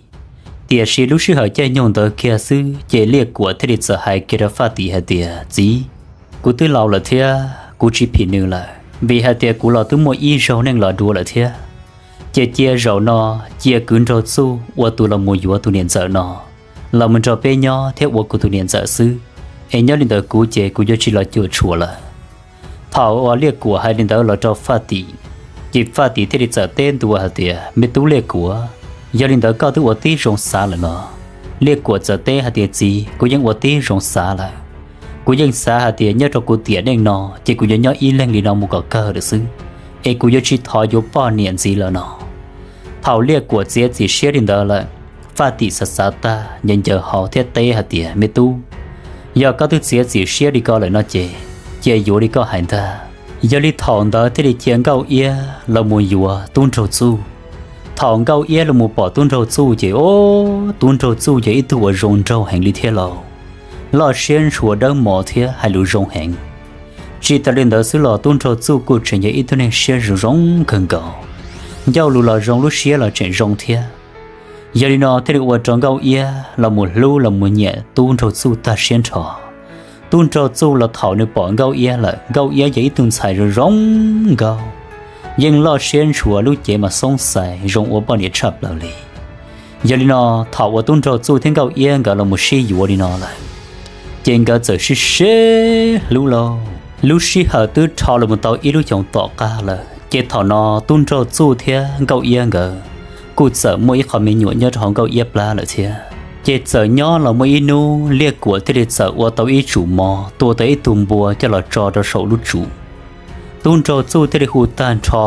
Tiam sis lub sij hawm caij nyoog ntawd kiag xwb ces Liaj Kuam thiaj li txawm hais kiag rau Faj Tim hais tias, Txiv, kuv twb laus lawm thiab kuv tsis phim nws lawm, vim hais tias kuv los twb muaj ib zaug neej los dua lawm thiab. Ces cia zaum no cia kuv Nraug Txuj ua tus los mus yuav tus niam ntxawm no los mus nrog peb nyob thiab ua kuv tus niam ntxawm xwb. es nyob li ntawd kuv ces kuv yuav tsis los cuam tshuam lawm. Thaum uas Liaj Kuam hais li ntawd los rau Faj Tim, ces Faj Tim thiaj li txawm teb ntua hais tias, Me tub Liaj Kuam, yog li ntawd koj twb ua tib zoo xav lawm los? Liaj Kuam txawm teb hais tias, Txiv, kuv yeej ua tib zoo xav lawm. Kuv yeej xav hais tias nyob rau kuv tiam neej no ces kuv yuav nyob ib leeg li no mus kom kawg lawm xwb, es kuv yuav tsis thov yuav poj niam ntxiv lawm no. Thaum Liaj Kuam txiav txim siab li ntawd lawm, Faj Tim xav xav tag ncaws ncaws hau thiab teb hais tias, Me tub, yog koj twb txiav txim siab li ko lawm no ces cia yuav li koj hais ntag. Yog li thaum ntawd thiaj li cia Nkauj Iab los mus yuav Tub Nraug Txuj. Thaum Nkauj Iab los mus pom Tub Nraug Txuj ces, o, Tub Nraug Txuj yog ib tug uas zoo nraug heev li thiab lauj, loj siab ntshua dawb mos thiab hais lus zoo heev. Tsis tas li ntawd xwb los Tub Nraug Txuj kuj tseem yog ib tug neeg siab zoo zoo kawg nkaus, ncauj lus los zoo lub siab los tseem zoo thiab. Yog li no thiaj li ua rau Nkauj Iab los mus hlub los mus nyiam Tub Nraug Txuj tag siab nrho. Tub Nraug Txuj los thaum nws pom Nkauj Iab lawm, Nkauj Iab yog ib tug ntxhais zoo zoo nkauj, yeej loj siab ntshua lub cev mas xoob xais zoo ua poj niam tshaj plaws li. Yog li no, thaum uas Tub Nraug Txuj thiab Nkauj Iab nkawd los mus sib yuav li no lawm, ces nkawd txawm sib sib hlub lauj. Lub sij hawm twb dhau los mus tau ib lub xyoos tom qab lawm ces thaum no Tub Nraug Txuj thiab Nkauj Iab nkawd kuj txawm muaj ib qho me nyuam nyob rau hauv Nkauj Iab plab lawm thiab. Ces txawm nyob los muaj ib hnub Liaj Kuam thiaj li txawm ua tau ib tsum mov tua tau ib tug npua coj los tso rau saum lub tsum. Tub Nraug Txuj thiaj li hu tag nrho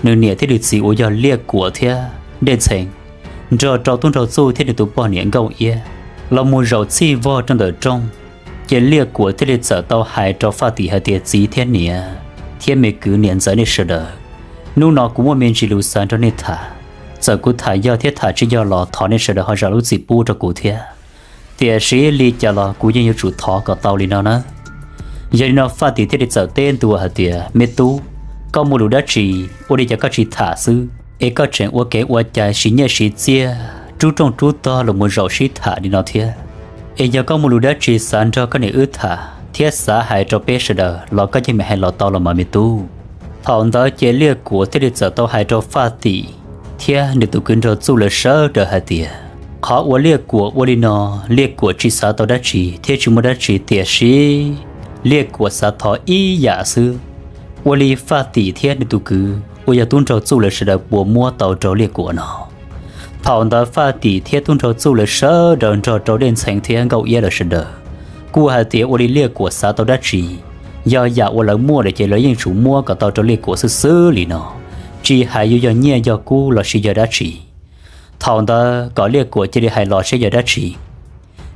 nws niam thiab nws txiv uas yog Liaj Kuam thiab Dej Ntxhee nrog rau Tub Nraug Txuj thiab nws tus poj niam Nkauj Iab los mus zaum txhij vog rau ntawm rooj. Ces Liaj Kuam thiaj li txawm tau hais rau Faj Tim hais tias, Txiv thiab niam thiab me kwv niam ntxawm nej sawv daws, hnub no kuv muaj me ntsis lus xav nrog nej tham. Txawm kuv tham yog thiab tham tsis yog los thov nej sawv daws ho zam lub txim pub rau kuv thiab. Tiam sis li cas los kuv yeej yuav tsum thov kom tau li no nawb. Yog li no Faj Tim thiaj li txawm teb ntua hais tias, Me tub, koj muaj lus dab tsi, ua li cas koj tsis tham xwb es koj tseem ua kev ua cai siv nyiaj siv txiaj rub rooj rub tog los mus zaum sib tham li no thiab? Es yog koj muaj lus dab tsi xav nrog koj niam wb tham thiab xav hais rau peb sawv daws los koj yeej meem hais los tau los mas me tub. Thaum ntawd ces Liaj Kuam thiaj li txawm tau hais rau Faj Tim thiab nws tus kwv Nraug Txuj lawv sawv daws hais tias, qhov uas Liaj Kuam ua li no, Liaj Kuam tsis xav tau dab tsi thiab tsis muaj dab tsi, tiam sis Liaj Kuam xav thov ib yam xwb, ua li Faj Tim thiab nws tus kwv uas yog Tub Nraug Txuj lawv sawv daws puas muab tau rau Liaj Kuam no. Thaum ntawd Faj Tim thiab Tub Nraug Txuj lawv sawv daws nrog rau Dej Ntxhee thiab Nkauj Iab lawv sawv daws kuj hais tias ua li Liaj Kuam xav tau dab tsi, yog yam uas lawv muaj lawm ces lawv yeej tsum muab kom tau rau Liaj Kuam xwb xwb li no, tsis hais yuav yog nyiaj yog kub los sis yog dab tsi. Thaum ntawd kom Liaj Kuam cia li hais los seb yog dab tsi.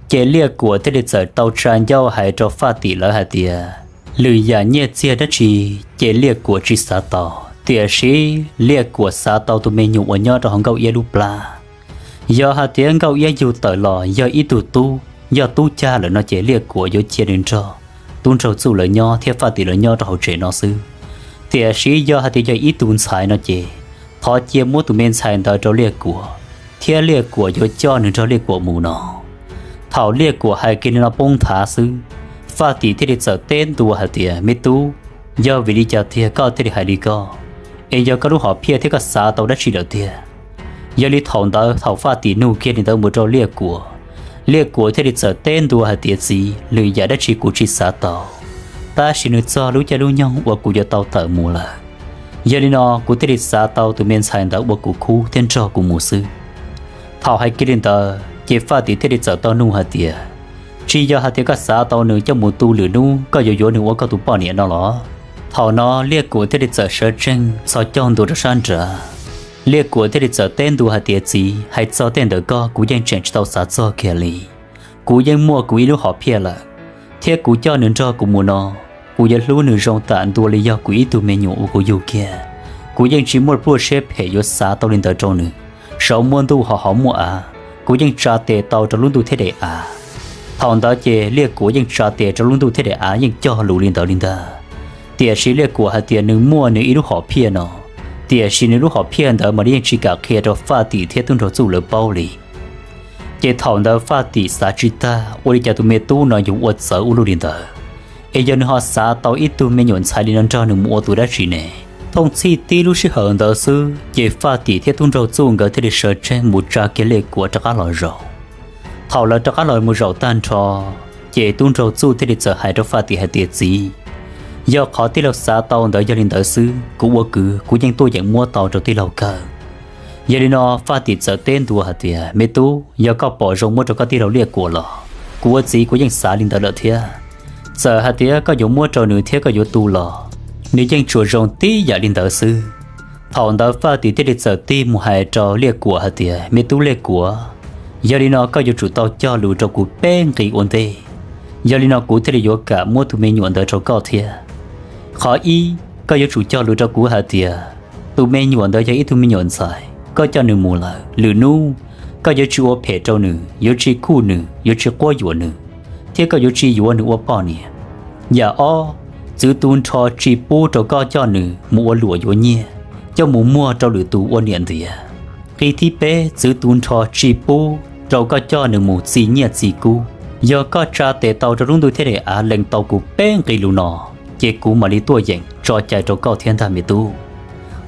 Ces Liaj Kuam thiaj li txawm tau tsa ncauj hais rau Faj Tim lawv hais tias, lwm yam nyiaj txiag dab tsi ces Liaj Kuam tsis xav tau, tiam sis Liaj Kuam xav tau tus me nyuam uas nyob rau hauv Nkauj Iab lub plab. Yog hais tias Nkauj Iab yug tawm los yog ib tug tub, yog tub cag lawm no ces Liaj Kuam yuav cia nws nrog Tub Nraug Txuj lawv nyob thiab Faj Tim lawv nyob rau hauv tsev no xwb. Tiam sis yog hais tias yog ib tug ntxhais no ces thov cia muab tus me ntxhais ntawd rau Liaj Kuam, thiab Liaj Kuam yuav coj nws nrog Liaj Kuam mus no. Thaum Liaj Kuam hais kiag li no poob nthav xwb, Faj Tim thiaj li txawm teb ntua hais tias, Me tub, yog vim li cas tiag koj thiaj li hais li ko? Es yog koj lub hom phiaj thiab koj xav tau dab tsi lawm tiag? Yog li thaum ntawd thaum Faj Tim nug kiag li ntawd mus rau Liaj Kuam, Liaj Kuam thiaj li txawm teb ntua hais tias, Txiv, lwm yam dab tsi kuv tsis xav tau, tab sis nws txog lub caij lub nyoog uas kuv yuav tau tawm mus lawm. Yog li no kuv thiaj li xav tau tus me ntxhais ntawd ua kuv khub thiab nrog kuv mus xwb. Thaum hais kiag li ntawd ces Faj Tim thiaj li txawm tau nug hais tias, Tsis yog hais tias koj xav tau nws coj mus tu lwm hnub koj yuav yuav nws ua koj tus poj niam no los? Thaum no Liaj Kuam thiaj li txawm sawv tsees txhos caug ntua rau sab nrad. Liaj Kuam thiaj li txawm teb ntua hais tias, Txiv, hais txog tej ntawm koj kuv yeej tseem tsis tau xav txog kiag li. Kuv yeej muaj kuv ib lub hom phiaj lawm, thiab kuv coj nws nrog kuv mus no, kuv yuav hlub nws zoo tam ntua li yog kuv ib tug me nyuam uas kuv yug kiag. Kuv yeej tsis muaj pluaj siab phem yuav xav tau li ntawd rau nws. Saum muaj ntuj hos hauv muaj av, kuv yeej tsa tes tau rau lub ntuj thiab daim av. Thaum ntawd ces Liaj Kuam yeej tsa tes rau lub ntuj thiab daim av yeej cog lus li ntawd li ntag. Tiam sis Liaj Kuam hais tias nws muaj nws ib lub hom phiaj no, tiam sis nws lub hom phiaj ntawd mas nws yeej tsis kam qhia rau Faj Tim thiab Tub Nraug Txuj lawv paub li. Ces thaum ntawd Faj Tim xav tsis tag ua li cas tus me tub no yuav ua txawv ua luaj li ntawd, es yog nws ho xav tau ib tug me nyuam ntxhais li no nrog nws mus ua tus dab tsi ne? Thooj txhij tib lub sij hawm ntawd xwb ces Faj Tim thiab Tub Nraug Txuj nkawd thiaj li sawv tsees mus tsa kiag Liaj Kuam rov qab los zaum. Thaum lawv rov qab los mus zaum tag nrho, Ces tub nraug Txuj thiaj li txawm hais rau Faj Tim hais tias, Txiv, yog qhov tij laug xav tau ntawd yog li ntawd xwb, kuv ua kwv kuv yeej tuaj yeem muab tau rau tij laug kawg. Yog li no Faj Tim txawm teb ntua hais tias, Me tub, yog koj pom zoo muab rau koj tij laug Liaj Kuam los kuv ua txiv kuv yeej xav li ntawd lawm thiab. Txawm hais tias koj yuav muab rau nws thiab koj yuav tu los nws yeej tsuas zoo tib yam li ntawd xwb. Thaum ntawd Faj Tim thiaj li txawm tig mus hais rau Liaj Kuam hais tias, Me tub Liaj Kuam, yog li no koj yuav tsum tau cog lus rau kuv peb nqi ua ntej, yog li no kuv thiaj li yuav kam muab tus me nyuam ntawd rau koj thiab. Qhov ib, koj yuav tsum cog lus rau kuv hais tias tus me nyuam ntawd yog ib tug me nyuam ntxhais, koj coj nws mus lawm, lwm hnub koj yuav tsis ua phem rau nws, yuav tsis khuj nws, yuav tsis quab yuam nws, thiab koj yuav tsis yuav nws ua poj niam. Yam ob, txwv tu nrho tsis pub rau koj coj nws mus ua luam yuav nyiaj, coj mus muag rau lwm tus ua niam ntiav. Nqi thib peb, txwv tu nrho tsis pub rau koj coj nws mus txi nyiaj txi kub. Yog koj tsa tes tau rau lub ntuj thiab daim av lees tau kuv peb nqi lus no, ces kuv mam li tuaj yeem tso cai rau koj thiab ntag me tub.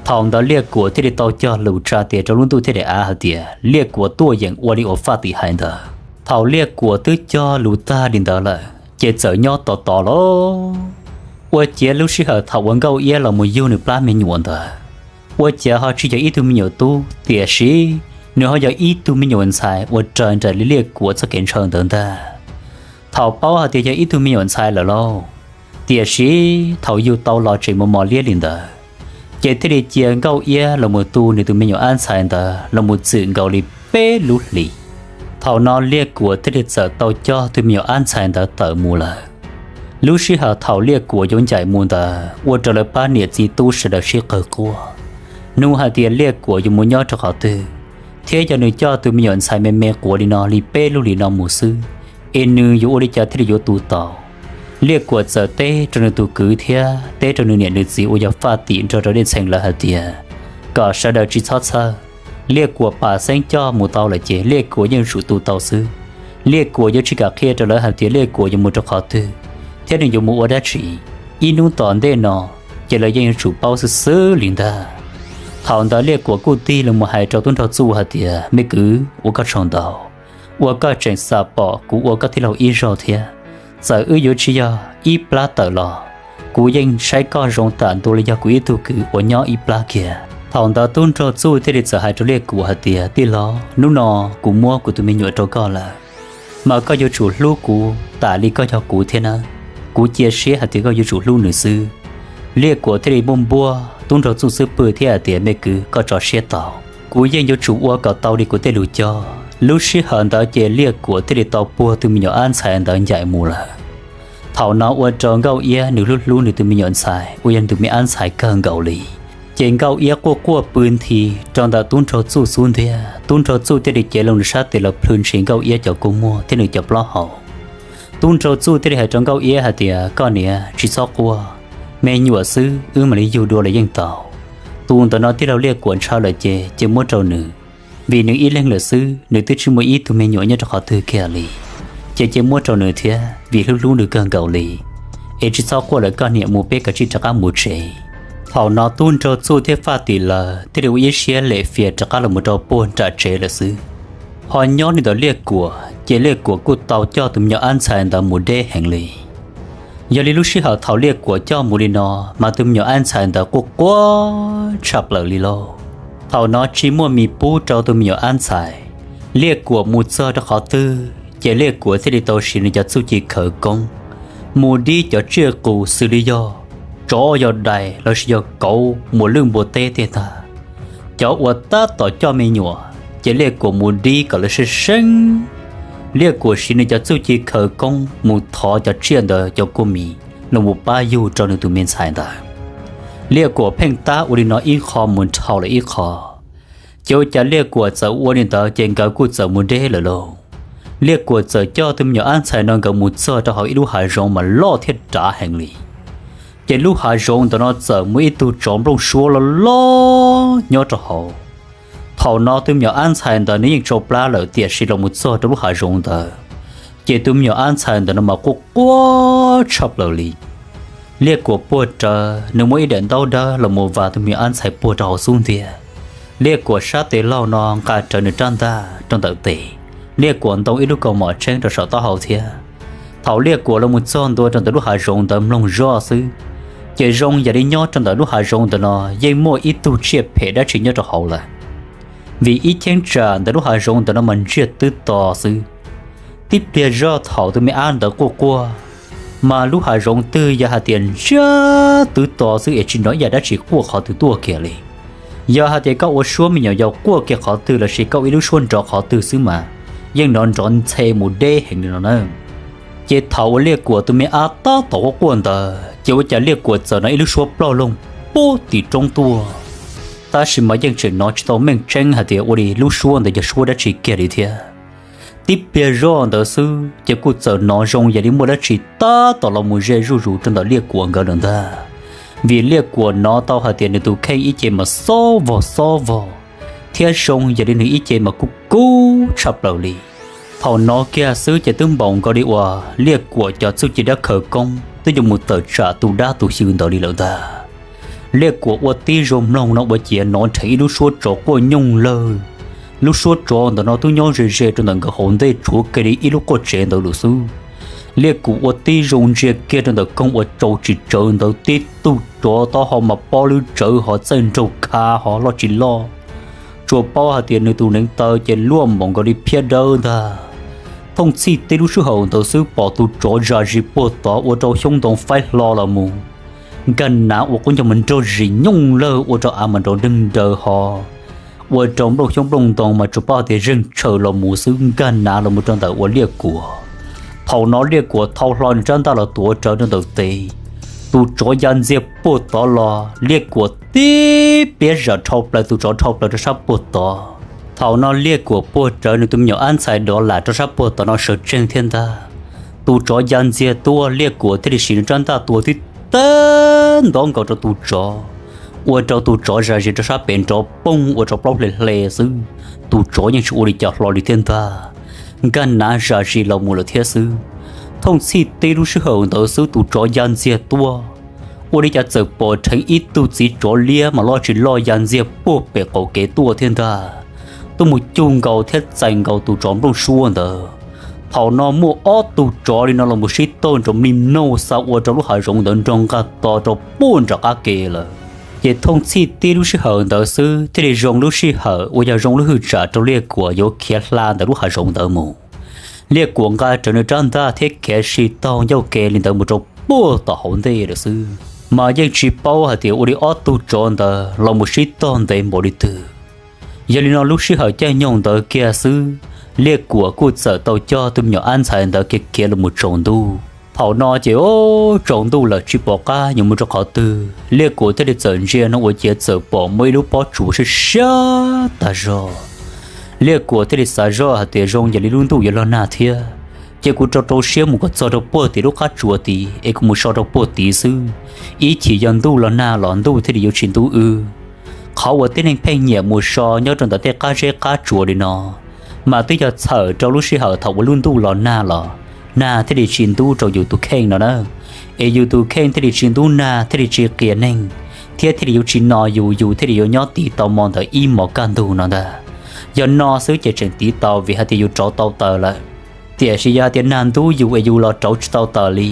Thaum ntawd Liaj Kuam thiaj li tau cog lus tsa tes rau lub ntuj thiab daim av hais tias Liaj Kuam tuaj yeem ua li uas Faj Tim hais ntawd. Thaum Liaj Kuam twb cog lus tag li ntawd lawm ces txawm nyob tos tos los ua ciav lub sij hawm thaum uas Nkauj Iab los mus yug nws plab me nyuam ntawd, ua ciav ho tsis yog ib tug me nyuam tub, tiam sis nws ho yog ib tug me nyuam ntxhais uas raws nraim li Liaj Kuam txoj kev ntshaw ntawd ntag. Thaum paub hais tias yog ib tug me nyuam ntxhais lawm lauj, tiam sis thaum yug tau los tseem mos mos liab li ntawd, ces thiaj li cia Nkauj Iab los mus tu nws tus me nyuam ab ntxhais ntawd los mus txwm nkaus li peb lub hlis. Thaum no Liaj Kuam thiaj li txawm tau coj tus me nyuam ab ntxhais ntawd tawm mus lawm. Lub sij hawm thaum Liaj Kuam yuav ncaim mus ntawd ua rau lawv pab niam txiv tub sawv daws sib qawg quaj, nug hais tias Liaj Kuam yuav mus nyob rau qhov twg, thiab yog nws coj tus me nyuam ntxhais me me quav li no li peb lub hlis no mus xwb, es nws yuav ua li cas thiaj li yuav tu tau. Liaj Kuam txawm teb rau nws tus kwv thiab teb rau nws niam nws txiv uas yog Faj Tim nrog rau Dej Txheem lawv hais tias kom sawv daws tsis txhob txhawj, Liaj Kuam pam xeeb coj mus tau lawm ces Liaj Kuam yeej yuav tsum tu tau xwb. Liaj Kuam yuav tsis kam qhia rau lawv hais tias Liaj Kuam yuav mus rau qhov twg, thiab nws yuav mus ua dab tsi. Ib hnub tom ntej no ces lawv yeej yuav tsum paub xwb xwb li ntag. Thaum ntawd Liaj Kuam kuj tig los mus hais rau tub nraug Txuj hais tias, Me kwv, ua koj tsaug ntau uas koj tseem xam pom kuv ua koj tij laug ib zaug thiab. Txawm wb yuav tsis yog ib plab tawm los kuv yeej saib koj zoo tam ntua li yog kuv ib tug kwv uas nyob ib plab kiag. Thaum ntawd tub nraug Txuj thiaj li txawm hais rau Liaj Kuam hais tias, Tij laug, hnub no kuv muab kuv tus me nyuam rau koj lawm, mas koj yuav tsum hlub kuv tam li koj yog kuv thiab nawb. Kuv cia siab hais tias koj yuav tsum hlub nws xwb. Liaj Kuam thiaj li npuaj npuaj tub nraug Txuj xub pwg thiab hais tias, Me kwv, koj tso siab tau, kuv yeej yuav tsum ua kom tau li kuv tej lus cog. Lub sij hawm ntawd ces Liaj Kuam thiaj li tau puag tus me nyuam ab ntxhais ntawd ncaim mus lawm. Thaum no ua rau Nkauj Iab nws hlub hlub nws tus me nyuam ntxhais uas yog nws tus me ab ntxhais kawg nkaus li. Ces Nkauj Iab quaj quaj pw nthi rau ntawm tub nraug Txuj xub ntiag. Tub nraug Txuj thiaj li cev loo nws sab tes los plhws ntshis Nkauj Iab cov kua muag thiab nws cov plaub hau. Tub nraug Txuj thiaj li hais rau Nkauj Iab hais tias, Koj niam, tsis txhob quaj, me nyuam xwb wb mam li yug dua los yeej tau. Tus ntawm no tij laug Liaj Kuam ntshaw lawm ces cia muab rau nws, vim nws ib leeg lawm xwb, nws twb tsis muaj ib tug me nyuam nyob rau qhov twg kiag li. Ces cia muab rau nws thiab, vim hlub hlub nws kawg nkaus li. Es tsis txhob quaj lawm koj niam, mus peb kav tsij rov qab mus tsev. Thaum no tub nraug Txuj thiab Faj Tim lawv thiaj li ua ib siab lem fias rov qab los mus rau puag nram tsev lawm xwb. Ho nyob li ntawm Liaj Kuam ces Liaj Kuam kuj tau coj tus me nyuam ab ntxhais ntawd mus deb heev li. Yog li lub sij hawm thaum Liaj Kuam coj mus li no, mas tus me nyuam ab ntxhais ntawd quaj quaj tshaj plaws li lauj. Thaum no tsis muaj mis pub rau tus me nyuam ab ntxhais, Liaj Kuam mus txog rau qhov twg ces Liaj Kuam thiaj li tau siv nws cov txuj ci khawv koob mus dib cov tsiaj qus xws li yog tsov yog dais lossis yog kauv muas lwj npua teb tej ntag. Cov uas tab tom coj me nyuam ces Liaj Kuam mus dib kom lawv seeb seeb. Liaj Kuam siv nws cov txuj ci khawv koob mus thov cov tsiaj ntawd cov kua mis los mus pab yug rau nws tus me ntxhais ntawd. Liaj Kuam pheej tab ua li no ib qho mus dhau lawm ib qho. Ces ua cas Liaj Kuam txawm ua li ntawd ces nkawd kuj txawm mus deb lawm lauj. Liaj Kuam txawm coj tus me nyuam ab ntxhais no nkawd mus txog rau hauv ib lub hav zoov mas loj thiab dav heev li. Ces lub hav zoov ntawd no txawm muaj ib tug tsov nplooj suab loj loj nyob rau hauv. Thaum no tus me nyuam ab ntxhais ntawd nws yeej tsau plab lawm tiam sis los mus txog rau lub hav zoov ntawd, ces tus me nyuam ab ntxhais ntawd no mas quaj quaj tshaj plaws li. Liaj Kuam puag rawv nws muaj ib daim ntaub dawb los mus vas tus me nyuam ab ntxhais puag rau hauv xub ntiag. Liaj Kuam sab tes laug no nqa rawv nws rab ntaj rau ntawm tes. Liaj Kuam ntoo ib lub kaus mom tseeb rau saum taub hau thiab. Thaum Liaj Kuam los mus txog ntua rau ntawm lub hav zoov ntawd mloog zoj xwb, ces zoo yam li nyob rau ntawm lub hav zoov ntawm no yeej muaj ib tug tsiaj phem dab tsi nyob rau hauv lawm. Vim ib cheeb tsam ntawm lub hav zoov ntawm no mas ntsiag twb to xwb. Tib pliag zoj thaum tus me ab ntawd quaj quaj, mas lub hav zoov twb yog hais tias ntsiag twb to xwb es tsis hnov ib yam dab tsi quaj qhov twg tuaj kiag li. Yog hais tias koj ua suab me nyuam yaus quaj kiag qhov twg lossis koj ua ib lub suab nrov qhov twg xwb mas yeej nrov nrov ntxhe mus deb heev li no na. Ces thaum uas Liaj Kuam tus me ab tab tom quaj quaj ntawd ces ua cas Liaj Kuam txawm hnov ib lub suab ploj loog pub tim roob tuaj. Tab sis mas yeej tseem hnov tsis tau meej tseeb hais tias ua li lub suab ntawd yog suab dab tsi kiag li thiab. Tib pliag zoj ntawd xwb ces kuj txawm hnov zoo yam li muaj dab tsi tab tom los mus ze zuj zus rau ntawm Liaj Kuam nkawd lawm ntag. Vim Liaj Kuam hnov tau hais tias nws tus kheej ib ce mas xob vog xob vog, thiab zoo yam li nws ib ce mas kub kub tshaj plaws li. Thaum hnov kiag xwb ces twb npaum nkaus li uas Liaj Kuam cov txuj ci dab khawv koob twb yuav mus tawm tsam tus dab tus xyw ntawd li lawm ntag. Liaj Kuam ua tib zoo mloog no ua ciav hnov dheev ib lub suab tsov quaj nyooj lawg. Lub suab tsov ntawm no twb nyob ze ze rau ntawm nkawd hauv ntej tshuav kiag li ib lub qoj tsev ntawd lawm xwb. Liaj Kuam ua tib zoo ntsia kiag rau ntawm koog uas tsaus tsis tsawv ntawd tib tug tsov taub hau mas pob lwb tsawv ho txaij nraug khav ho loj tsis loj. Tsuas paub hais tias nws tus neev taw ces luaj npaum nkaus li phiab dawb ntag. Thooj txhij tib lub sij hawm ntawd xwb pom tus tsov zam zis puag tod ua rau xyoob ntoo faib hlo los mus. Nkag nav ua qub ncaug mas nrog zis nyooj lawg ua rau av mas nrov nreeg nraws ho, ua rau nplooj xyoob nplooj ntoo mas tsuas paub hais tias zeeg tshaws los mus xwb nkag nav los mus rau ntawm uas Liaj Kuam. Thaum no Liaj Kuam thau hlo nws rab ntaj los tuav rawv rau ntawm tes. Tus tsov ya ntxiag puag tod los Liaj Kuam tib piab zam dhau plaws tus tsov dhau plaws rau sab puag tod. Thaum no Liaj Kuam puag rawv nws tus me nyuam ab ntxhais dov lam rau sab puag tod no sawv tsees thiab ntag. Tus tsov ya ntxiag tuaj Liaj Kuam thiaj li siv nws rab ntaj tua tib teg ntov nkaus rau tus tsov, ua rau tus tsov zam zis rau sab pem nrov poog ua rau plaub hle hle xwb. Tus tsov yeej tsis ua li cas hlo li thiab ntag, nkag nav zam zis los mus lawm thiab xwb. Thooj txhij tib lub sij hawm ntawd xwb tus tsov ya ntxiag tuaj, ua li cas txawm pom dheev ib tug txiv tsov liab mas loj tsis loj ya ntxiag puag pem qaum kev tuaj thiab ntag, tuaj mus cug nkaus thiab txais nkaus tus tsov nplooj suab ntawd. Thaum no muaj ob tug tsov li no los mus sib tog nrov mlig mlog xa ua rau lub hav zoov ntawd nrog nqaj to rau puag nram qab ke lawm. Ces thooj txhij tib lub sij hawm ntawd xwb thiaj li zoo lub sij hawm uas yog zoo lub hwj tsam rau Liaj Kuam yuav khiav hla ntawm lub hav zoov ntawd mus. Liaj Kuam nqa rawv nws rab ntaj thiab khiav si taug ncauj ke li ntawd mus rau puag tom hauv ntej lawm xwb, mas yeej tsis paub hais tias ua li ob tug tsov ntawd los mus sib tog ntev npaum li twg. Yog li no lub sij hawm caij nyoog ntawd kiag xwb, Liaj Kuam kuj txawm tau coj tus me nyuam ab ntxhais ntawd khiav khiav los mus tsaus ntuj. Thaum no ces tsaus ntuj lawm tsis pom qab yuav mus rau qhov twg, Liaj Kuam thiaj li txawm ntsia no ua ciav txawm pom muaj ib lub pob tsuas siab siab tag zog. Liaj Kuam thiaj li xav zoj hais tias zoo yam li lub ntuj yuav los nag thiab, ces kuv rau rau siab mus kom txog rau puag tim lub qab tsuas tid es kuv mus so rau puag tid xwb. Ib chim yog ntuj los nag los ntuj thiaj li yuav tsis ntub wb. Qhov uas tib neeg pheej nyiam mus so nyob rau ntawm tej qab zeb qab tsuas li no, mas twb yog txhawm rau lub sij hawm thaum uas lub ntuj los nag los nag thiaj li tsis ntub rau yus tus kheej no na. Es yus tus kheej thiaj li tsis ntub nag thiaj li tsis qias neeg, thiab thiaj li yuav tsis no yus, yus thiaj li yuav nyob tiv tau hmo ntawd ib hmos kaj ntug no ntag. Yog no xwb ces tseem tiv tau vim hais tias yus rauv tau taws lawm. Tiam sis yog hais tias nag ntub yus es yus los rauv tsis tau taws li,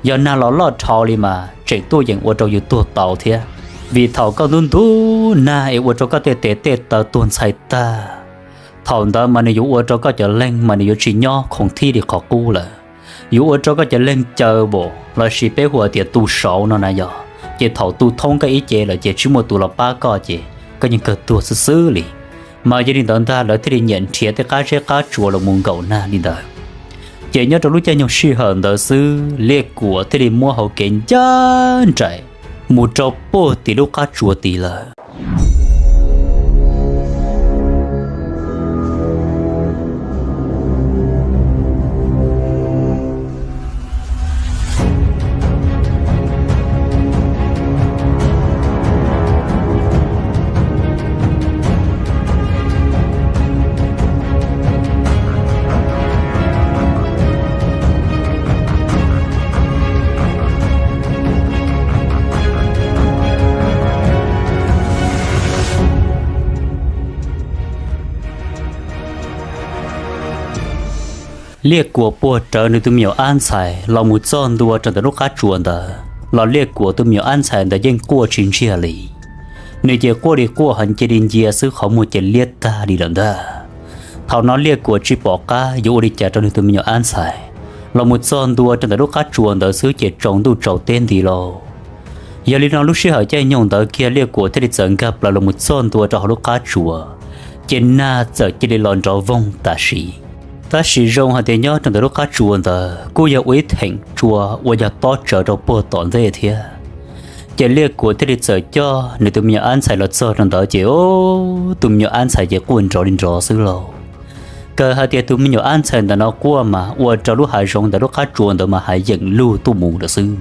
yog nag los loj dhau li mas tseem tuaj yeem ua rau yus tuag tau thiab. Vim thaum koj ntub ntub nag es ua rau koj tej tes tej taw tuag ntxhais tag, thaum ntawd mas nws yuav ua rau koj cov leeg mas nws yuav tsis nyob khoom thib li qhov qub lawm. Yuav ua rau koj cov leeg caw npaum lossis peb hu tias tu saud no na yog, ces thaum tu thoob koj ib ce lawm ces tsis muaj tus los pab koj ces koj yeej kawg tuag xwb xwb li. Mas yog li ntawd ntag lawv thiaj li nyiam nrhiav tej qab zeb qab tsuas los mus nkaum nag li ntawd. Ces nyob rau lub caij nyoog sij hawm ntawd xwb Liaj Kuam thiaj li muab hauv kev ncaj nraim mus rau puag tim lub qab tsuas tid lawm. Liaj Kuam puag rawv nws tus me nyuam ab ntxhais los mus txog ntua rau ntawm lub qab tsuas ntawd los Liaj Kuam tus me nyuam ab ntxhais ntawd yeej quaj tsis ntsiag li. Nws ces quaj li quaj ho cia li ncia xwb, qhov muag ces liab tag li lawm ntag. Thaum no Liaj Kuam tsis pom qab yuav ua li cas rau nws tus me nyuam ab ntxhais, los mus txog ntua rau ntawm lub qab tsuas ntawd xwb ces tsaus ntuj tsaus teb nti lauj. Yog li no lub sij hawm caij nyoog ntawd kiag Liaj Kuam thiaj li txawm nkag plaws los mus txog ntua rau hauv lub qab tsuas, ces nag txawm cia li los nrov voog tam sim. Tab sis zoo hais tias nyob rau ntawm lub qab tsuas ntawd kuj yog ua ib theem tsua uas yog tob tsawv rau puag tom ntej thiab. Ces Liaj Kuam thiaj li txawm coj nws tus me nyuam ab ntxhais los txog rau ntawd ces tus me nyuam ab ntxhais ces quaj nrov li nrov xwb lauj. Kawg hais tias tus me nyuam ab ntxhais ntawm no quaj mas ua rau lub hav zoov ntawm lub qab tsuas ntawd mas hav yeem lug tuaj mus lawm xwb.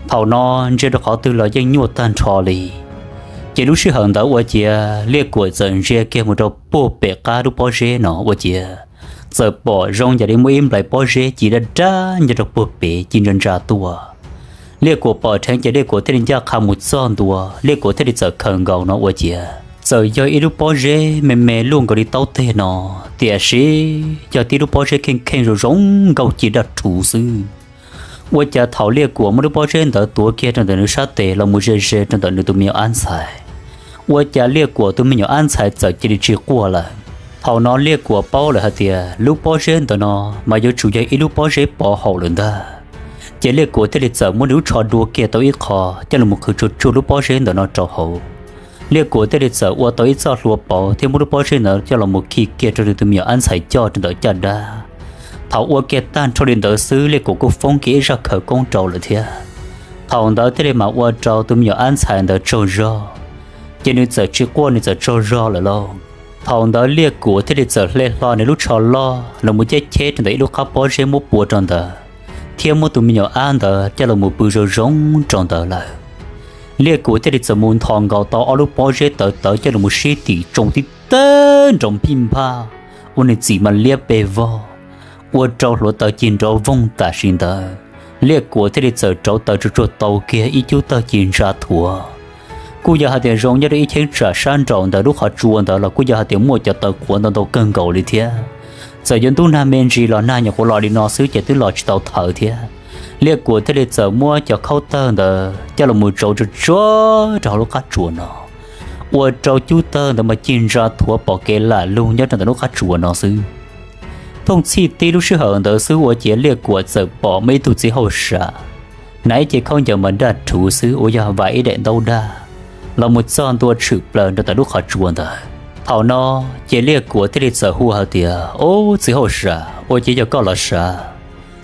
Thaum no ntsia rau qhov twg los yeej nyuaj tag nrho li. Ces lub sij hawm ntawd ua ciav Liaj Kuam txawm ntsia kiag mus rau puag pem qab lub pob zeb no ua ciav txawm pom zoo yam li muaj ib nplais pob zeb ci dab dab nyob rau puag pem ci ntsa ntsa tuaj. Liaj Kuam pom dheev ces Liaj Kuam thiaj li ncaj qha mus txog ntua, Liaj Kuam thiaj li txawm khaws nkaus no ua ciav txawm yog ib lub pob zeb me me luaj nkaus li taub teg no, tiam sis yog tib lub pob zeb kheej kheej zoo zoo nkauj ci daj rhuv xwb. Ua cas thaum Liaj Kuam muab lub pob zeb ntawd tuav kiag rau ntawm nws sab tes los mus ze ze rau ntawm nws tus me nyuam ab ntxhais, ua cas Liaj Kuam tus me nyuam ab ntxhais txawm cia li tsis quaj lawm. Thaum no Liaj Kuam paub lawm hais tias lub pob zeb ntawm no mas yuav tsum yog ib lub pob zeb pov haum lawm ntag. Ces Liaj Kuam thiaj li txawm muab nws lub tsho dua kiag tau ib qho coj los mus qhwv tsuag tsuag lub pob zeb ntawm no rau hauv. Liaj Kuam thiaj li txawm ua tau ib txoj hlua pauv thiab muab lub pob zeb ntawd coj los mus khi kiag rau nws tus me nyuam ab ntxhais coj rau ntawm caj dab. Thaum ua kiag tag nrho li ntawd xwb Liaj Kuam kuj foob kiag ib zaj khawv koob rau lawm thiab. Thaum ntawd thiaj li mam ua rau tus me nyuam ab ntxhais ntawd tsaug zog, ces nws txawm tsis quaj nws txawm tsaug zog lawm lauj. Thaum ntawd Liaj Kuam thiaj li txawm hle hlo nws lub tsho loj los mus ceb cheb rau ntawm ib lub qab pob zeb muab pua rau ntawd, thiab muab tus me nyuam ab ntawd coj los mus pw zoo zoo rau ntawd lawm. Liaj Kuam thiaj li txawm mus nthos nkaus tau ob lub pob zeb tawv tawv coj los mus sib tim tsoo tib teg nrov npij npaj, ua nws txim mas liab pes vog, ua rau hluav taws ci nrov voog tam sim ntawd. Liaj Kuam thiaj li txawm rauv taws tsuag tsuag tau kiag ib cub tawg ci ntsa thuav. Kuj yog hais tias zoo nyob rau ib cheeb tsam sab nraum ntawm lub qhov tsua ntawd los kuj yog hais tias muaj cov taws qhuav ntau ntau kawg nkaus li thiab. Txawm yuav ntub nag me ntsis los nag nyuam qhuav los li no xwb ces twb los tsis tau thaws thiab. Liaj Kuam thiaj li txawm muab cov khaub tawg ntawd coj los mus tsauv tsuag tsuag rau hauv lub qab tsuas no, ua rau cub tawg ntawd mas ci ntsa thuav pom kev lam lug nyob rau ntawm lub qab tsuas no xwb. Thooj txhij tib lub sij hawm ntawd xwb ua ciav Liaj Kuam txawm pom muaj ib tug txiv hauj sam, hnav ib ce khaub ncaws mas daj rhuv xwb uas yog vam ib daim ntaub daj, los mus txog ntua tshwm plaws rau ntawm lub qhov tsua ntawd. Thaum no ces Liaj Kuam thiaj li txawm hu hais tias, Ob, txiv hauj sam, ua ciav yog koj los sav,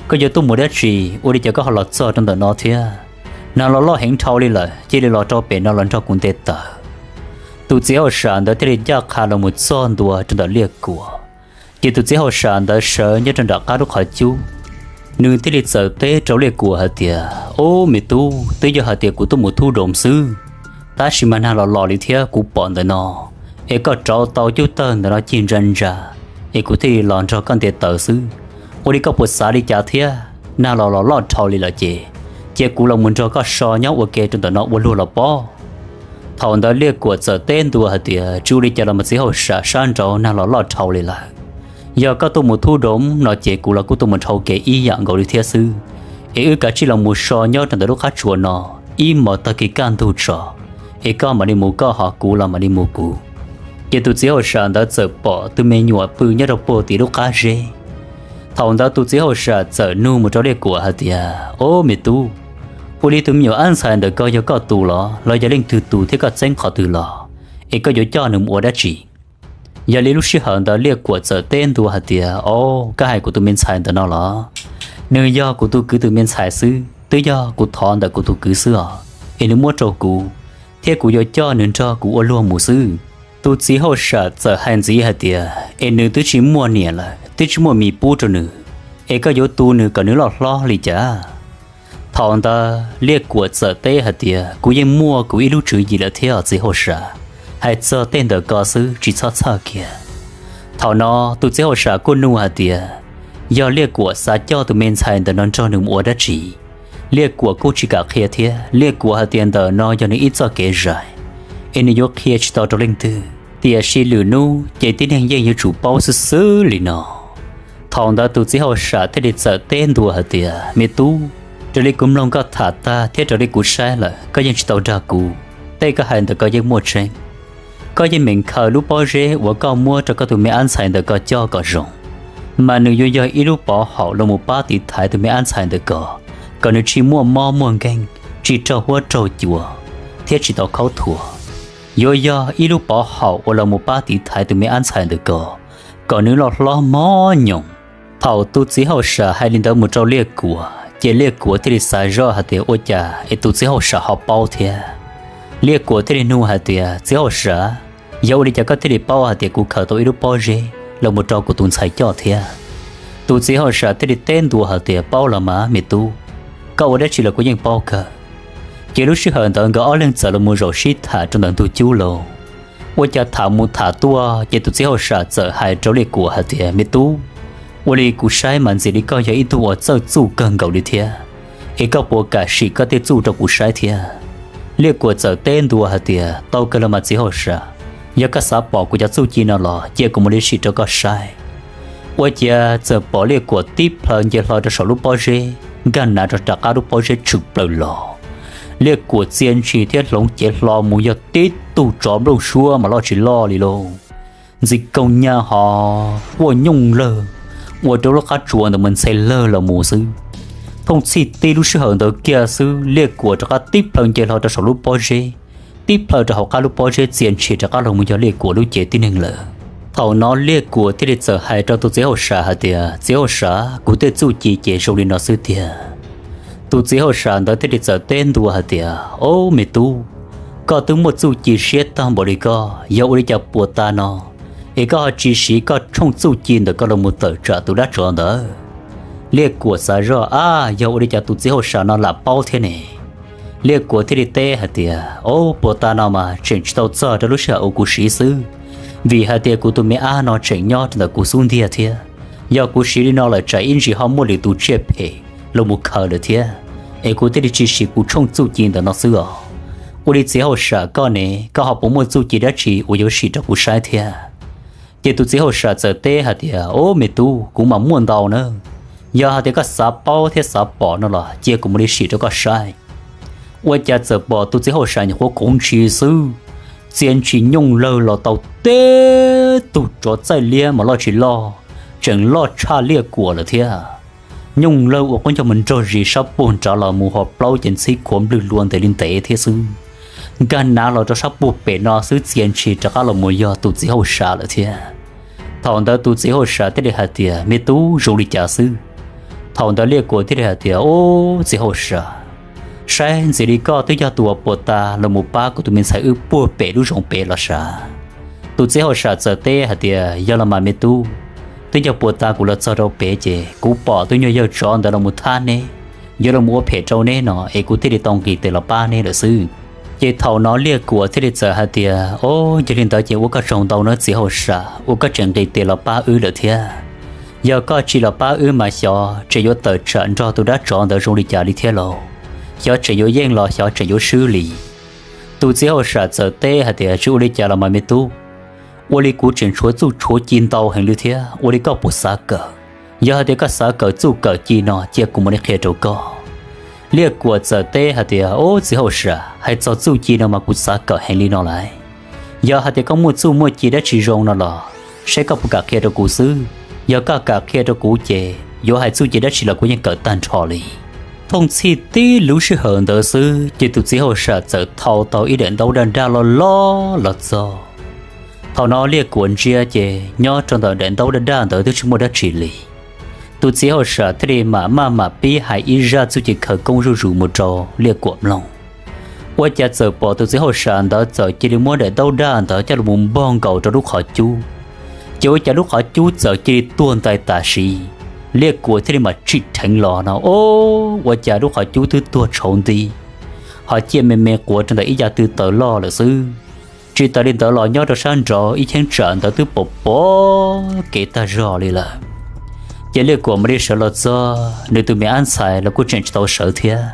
koj yuav tuaj mus dab tsi ua li cas koj ho los txog rau ntawm no thiab? Nag los loj heev dhau li lawm, cia li los rau pem no los nrog kuv nte taws. Tus txiv hauj sam ntawd thiaj li ncaj qha los mus txog ntua rau ntawm Liaj Kuam. Ces tus txiv hauj sam ntawd sawv nyob rau nram qab lub qhov cub, nws thiaj li txawm teb rau Liaj Kuam hais tias, Ob, me tub, twb yog hais tias kuv tuaj mus thub doos xwb, tab sis mas nag los los li thiab kuv pom ntawm no, es koj rauv tau cub tawg ntawm no cig ntsa ntsa, es kuv thiaj li los nrog koj nte taws xwb. Ua li koj puas xav li cas thiab? Nag los los loj dhau li lawm ces, cia kuv los mus nrog koj so nyob ua ke rau ntawm no ua luag los pob. Thaum ntawd Liaj Kuam txawm teb ntua hais tias, Tsis ua li cas los mas txiv hauj sam, sab nraud nag los loj dhau li lawm. Yog koj tuaj mus thub doos no ces kuv los kuj tuaj mus dhau kev ib yam nkaus li thiab xwb. Es wb kav tsij los mus so nyob rau ntawm lub qab tsuas no ib hmos tag kis kaj ntug tso, es koj mam li mus koj hos kuv los mam li mus kuv. Ces tus txiv hauj sam ntawd txawm pom tus me nyuam pw nyob rau puag tim lub qab zeb. Thaum ntawd tus txiv hauj sam txawm nug mus rau Liaj Kuam hais tias, Ob, me tub, ua li tus me nyuam ab ntxhais ntawm ko yog koj tus los los yog leej twg tus thiab koj txeeb qhov twg los, es koj yuav coj nws mus ua dab tsi? Yog li lub sij hawm ntawd Liaj Kuam txawm teb ntua hais tias, Ob, koj hais kuv tus me ntxhais ntawm no los? Nws yog kuv tus kwv tus me ntxhais xwb, twb yog kuv thov ntawm kuv tus kwv xwb os, es nws muab rau kuv, thiab kuv yuav coj nws nrog kuv ua luag mus xwb. Tus txiv hauj sam txawm hais ntxiv hais tias, Es nws twb tsis muaj niam lawm, twb tsis muaj mis pub rau nws, es koj yuav tu nws kom nws loj hlob li cas? Thaum ntawd Liaj Kuam txawm teb hais tias, Kuv yeej muaj kuv ib lub tswv yim lawm thiab os txiv hauj sam, hais txog tej ntawm ko xwb tsis txhob txhawj kiag. Thaum no tus txiv hauj sam kuj nug hais tias, Yog Liaj Kuam xav coj tus me ntxhais ntawm no nrog nws mus ua dab tsi? Liaj Kuam kuj tsis kam qhia thiab, Liaj Kuam hais tias ntawm no yog nws ib txoj kev zais, es nws yuav qhia tsis tau rau leej twg, tiam sis lwm hnub ces tib neeg yeej yuav tsum paub xwb xwb li no. Thaum ntawd tus txiv hauj sam thiaj li txawm teb ntua hais tias, Me tub, raws li kuv mloog koj tham tag thiab raws li kuv saib lawm koj yeej tsis tau dag kuv. Tej koj hais ntawm koj yeej muaj tseeb. Koj yeej meem khaws lub pob zeb uas koj muab rau koj tus me ab ntxhais ntawm ko coj kom zoo, mas nws yuav yog ib lub pov haum los mus pab tiv thaiv tus me ab ntxhais ntawm ko, kom nws tsis muaj mob muaj nkeeg, tsis raug huab raug cua, thiab tsis tau khaub thuas. Yuav yog ib lub pov haum uas los mus pab tiv thaiv tus me ab ntxhais ntawm ko, kom nws loj hlob mob nyoos. Thaum tus txiv hauj sam hais li ntawd mus rau Liaj Kuam ces Liaj Kuam thiaj li xav zoj hais tias, Ua cas es tus txiv hauj sam ho paub thiab? Liaj Kuam thiaj li nug hais tias, Txiv hauj sam, yog ua li cas koj thiaj li paub hais tias kuv khaws tau ib lub pob zeb los mus rau kuv tus ntxhais coj thiab? Tus txiv hauj sam thiaj li teb ntua hais tias, Paub los mas me tub, koj ua dab tsi los kuv yeej paub kawg. Ces lub sij hawm ntawd nkawd ob leeg txawm los mus zaum sib tham rau ntawm ntug cub lauj. Ua cas tham mus tham tuaj ces tus txiv hauj sam txawm hais rau Liaj Kuam hais tias, Me tub, ua li kuv saib mas ntxim li koj yog ib tug uas txawj txuj kawg nkaus li thiab, es koj puas kam sim koj tej txuj rau kuv saib thiab? Liaj Kuam txawm teb ntua hais tias, Tau kawg los mas txiv hauj sam, yog koj xav pom kuv cov txuj ci no los cia kuv mam li sim rau koj saib. Ua cas txawm pom Liaj Kuam tib plhaw nce hlo rau saum lub pob zeb, nkag nav rau tom qab lub pob zeb tshwm plaws los. Liaj Kuam txia ntshis thiab hloov cev hlo mus yog tib tug tsov nplooj suab mas loj tsis loj li lauj. Ntxim kooj nyaj ho quaj nyooj lawg, ua rau lub qab tsuas ntawd mus ntxhe lawg los mus xwb. Thooj txhij tib lub sij hawm ntawd kiag xwb Liaj Kuam rov qab tib plhaw nce hlo rau saum lub pob zeb, tib plhaw rau hauv qab lub pob zeb txia ntshis rov qab los mus yog Liaj Kuam lub cev tib neeg lawm. Thaum no Liaj Kuam thiaj li txawm hais rau tus txiv hauj sam hais tias, Txiv hauj sam, kuv tej txuj ci ces zoo li no xwb tiag. Tus txiv hauj sam ntawd thiaj li txawm teb ntua hais tias, Ob me tub, koj twb muaj txuj ci siab tag npaum li koj, yog ua li cas puas ta no es koj ho tsis siv koj tshooj txuj ci ntawm koj los mus tawm tsam tus dab tsov ntawd? Liaj Kuam xav zoj, Ab, yog ua li cas tus txiv hauj sam no lam paub thiab ne? Liaj Kuam thiaj li teb hais tias, Ob, puas ta no mas tseem tsis tau txog rau lub sij hawm uas kuv siv xwb, vim hais tias kuv tus me ab no tseem nyob rau ntawm kuv xub ntiag thiab. Yog kuv siv li no lawm tsam ib ntsis ho muaj lwm tus tsiaj phem los mus khaws lawm thiab, es kuv thiaj li tsis siv kuv tshooj txuj ci ntawm no xwb os. Ua li txiv hauj sam koj ne, koj ho puas muaj txuj ci dab tsi uas yuav sim rau kuv saib thiab? Ces tus txiv hauj sam txawm teb hais tias, Ob me tub, kuv mas muaj ntau na. Yog hais tias koj xav paub thiab xav pom no los cia kuv mam li sim rau koj saib. Ua cas txawm pom tus txiv hauj sam nyuam qhuav quv ntshis xwb, txia ntshis nyooj lawg los tau tib tug tsov txaij liab mas loj tsis loj, tseem loj tshaj Liaj Kuam lawm thiab. Nyooj lawg ua quab ncaug mus nrog zis sab puag nrad los mus ho plaub ces ntxhib khuav nplwg hlua ntev li ntev thiab xwb. Nkag nav los rau sab puag pem no xwb txia ntshis rov qab los mus yog tus txiv hauj sam lawm thiab. Thaum ntawd tus txiv hauj sam thiaj li hais tias, Me tub, zoo li cas xwb? Thaum ntawd Liaj Kuam thiaj li hais tias, Ob txiv hauj sam, saib ntxim li koj twb yog tus uas puag ta los mus pab kuv tus me ntxhais wb puag pem lub zoov pem los sav. Tus txiv hauj sam txawm teb hais tias, Yog los mas me tub, twb yog puag ta kuv los txog rau pem ces kuv pom tus nyuag yawg tsov ntawd los mus thab neb, yuav los mus ua phem rau neb no es kuv thiaj li tau nqis tes los pab neb lawm xwb. Ces thaum no Liaj Kuam thiaj li txawm hais tias, Ob, yog li ntawd ces ua koj tsaug ntau nawb txiv hauj sam uas koj tseem nqis tes los pab wb lawm thiab. Yog koj tsis los pab wb mas xyov tseem yuav tawm tsam nrog tus dab tsov ntawd zoo li cas li thiab lauj. Xyov tseem yuav yeej los xyov tseem yuav swb li. Tus txiv hauj sam txawm teb hais tias, Tsis ua li cas los mas me tub, ua li kuv tseem tshuav txuj tshuav ci ntau heev li thiab, ua li koj puas xav kawm? Yog hais tias koj xav kawm txuj kawm ci no cia kuv mam li qhia rau koj. Liaj Kuam txawm teb hais tias, Ob txiv hauj sam, hais txog txuj ci no mas kuv xav kawm heev li no lauj. Yog hais tias koj muaj txuj muaj ci dab tsi zoo no los saib koj puas kam qhia rau kuv xwb. Yog koj kam qhia rau kuv ces yuav hais txuj ci dab tsi los kuv yeej kawm tag nrho li. Thooj txhij tib lub sij hawm ntawd xwb ces tus txiv hauj sam txawm thau tau ib daim ntaub daj daj loj loj los txog. Thaum no Liaj Kuam ntsia ces nyob rau ntawm daim ntaub daj daj ntawd twb tsis muaj dab tsi li. Tus txiv hauj sam thiaj li mam maj mam pib hais ib zaj txuj ci khawv koob zuj zus mus rau Liaj Kuam mloog. Ua cas txawm pom tus txiv hauj sam ntawd txawm cia li muab daim ntaub daj ntawd coj los mus npog nkaus rau lub qhov cub, ces ua cas lub qhov cub txawm cia li tuag ntais tam sim. Liaj Kuam thiaj li mam tsim dheev los no, o, ua cas lub qhov cub twb tuag tshauv nti, ho ciaj me me quav rau ntawm ib yav tw taws loj lawm xwb. Tsis tas li ntawd los nyob rau sab nraud ib cheeb tsam ntawd twb pom pom kev tag zog li lawm. Ces Liaj Kuam mam li sawv los txog, nws tus me ab ntxhais los kuj tseem tsis tau sawv thiab.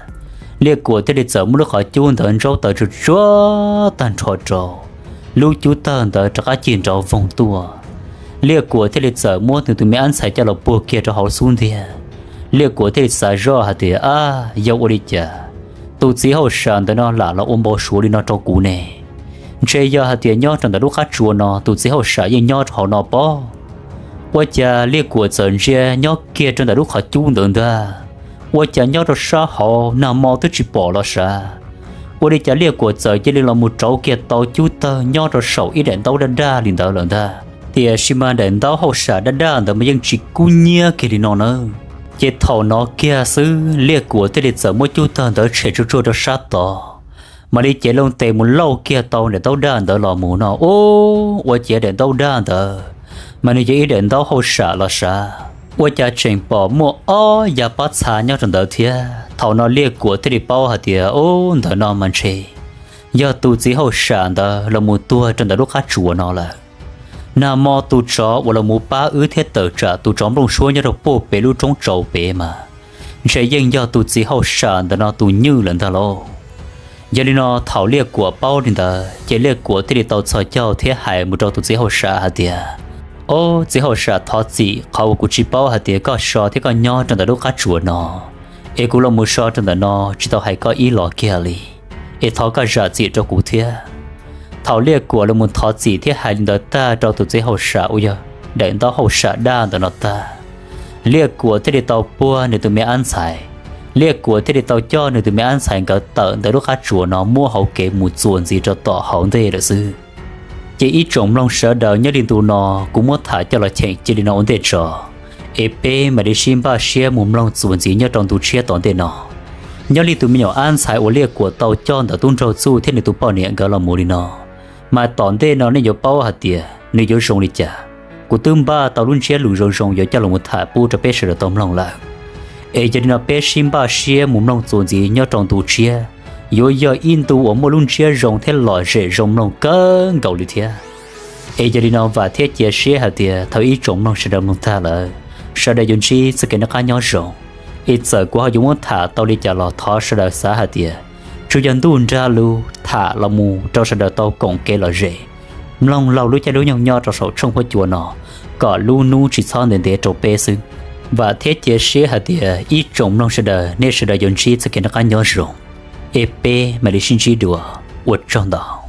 Liaj Kuam thiaj li txawm muab lub qhov cub ntawd ntsaub taws tsuag tsuag tag nrho rau, lub cub tawg ntawd rov qab cig nrov voog tuaj. Liaj Kuam thiaj li txawm muab nws tus me ab ntxhais coj los puag kiag rau hauv xub ntiag. Liaj Kuam thiaj li xav zoj hais tias, ab, yog ua li cas tus txiv hauj sam ntawd no lam los ua npau suav li no rau kuv ne? Ntshe yog hais tias nyob rau ntawm lub qab tsuas no tus txiv hauj sam yeej nyob rau hauv no pob. Ua cas Liaj Kuam txawm ntsia nyob kiag rau ntawm lub qhov cub ntawd ntag, ua cas nyob rau sab hauv nag hmo twb tsis pom los sav. Ua li cas Liaj Kuam txawm cia li los mus rauv kiag tau cub tawg nyob rau saum ib daim ntaub daj daj li ntawd lawm ntag. Tiam sis mas daim ntaub hauj sam daj daj ntawd mas yeej tsis kub nyiab kiag li no nawb. Ces thaum no kiag xwb Liaj Kuam thiaj li txawm muab cub tawg ntawd tshem tsuag tsuag rau sab tod, mam li cev loo tes mus lauj kiag tau daim ntaub daj ntawd los mus no, ub, ua ciav daim ntaub daj ntawd mas nws yog ib daim ntaub hauj sam los sav. Ua cas tseem pom muaj ob yav pob txha nyob rau ntawd thiab. Thaum no Liaj Kuam thiaj li paub hais tias, ub, ntawm no mas ntshe yog tus txiv hauj sam ntawd los mus tuag rau ntawm lub qab tsuas no lawm. Nag hmo tus tsov uas los mus pab wb thiab tawm tsam tus tsov nplooj suab nyob rau puag pem lub roob tsaus pem mas ntshe yeej yog tus txiv hauj sam ntawm no tus nywj lawm ntag lauj. Yog li no thaum Liaj Kuam paub li ntawd ces Liaj Kuam thiaj li tau txhos caug thiab hais mus rau tus txiv hauj sam hais tias, ob, txiv hauj sam, thov txim qhov uas kuv tsis paub hais tias koj so thiab koj nyob rau ntawm lub qab tsuas no, es kuv los mus so rau ntawm no tsis tau hais koj ib los kiag li, es thov koj zam txim rau kuv thiab. Thaum Liaj Kuam los mus thov txim thiab hais li ntawd tag rau tus txiv hauj sam uas yog daim ntaub hauj sam daj ntawm no tag, Liaj Kuam thiaj li tau puag nws tus me ab ntxhais. Liaj Kuam thiaj li tau coj nws tus me ab ntxhais nkawd tawm ntawm lub qab tsuas no muab hauv kev mus txuas ntxiv rau tom hauv ntej lawm xwb. Ces ib tsoom mloog sawv daws, nyob li ntu no kuv muab tham coj los cheem cia li no ua ntej tso, es peb mam li sib npaj siab mus mloog txuas ntxiv nyob rau ntu tshiab tom ntej no. Nyob li tus me nyuam ab ntxhais uas Liaj Kuam tau coj ntawm tub nraug Txuj thiab nws tus poj niam nkawd los mus li no, mas tom ntej no nej yuav paub hais tias nws yuav zoo li cas. Kuv twb npaj tau lub ntsiab lus zoo zoo yuav coj los mus tham pub rau peb sawv daws tau mloog lawm. Es yog li no peb sib npaj siab mus mloog txuas ntxiv nyob rau ntu tshiab, yuav yog ib ntu uas muaj lub ntsiab zoo thiab lom zem zoo mloog kawg nkaus li thiab. Es yog li no vam thiab cia siab hais tias thaum ib tsoom mloog sawv daws mloog tag lawm, sawv daws yuav ntsib txoj kev noj qab nyob zoo. Es txawm kuv ho yuav muab tham tau li cas los thov sawv daws xav hais tias tsuas yog ntuj nrag lus tham los mus rau sawv daws tau koom kev lom zem mloog laug lub caij lub nyoog nyob rau saum tshooj huab cua no, kom lub hnub tsis txhob ntev ntev rau peb xwb. Vam thiab cia siab hais tias ib tsoom mloog sawv daws, nej sawv daws yuav ntsib txoj kev noj qab nyob zoo. Es peb mam li sib ntsib dua, ua tsaug ntau.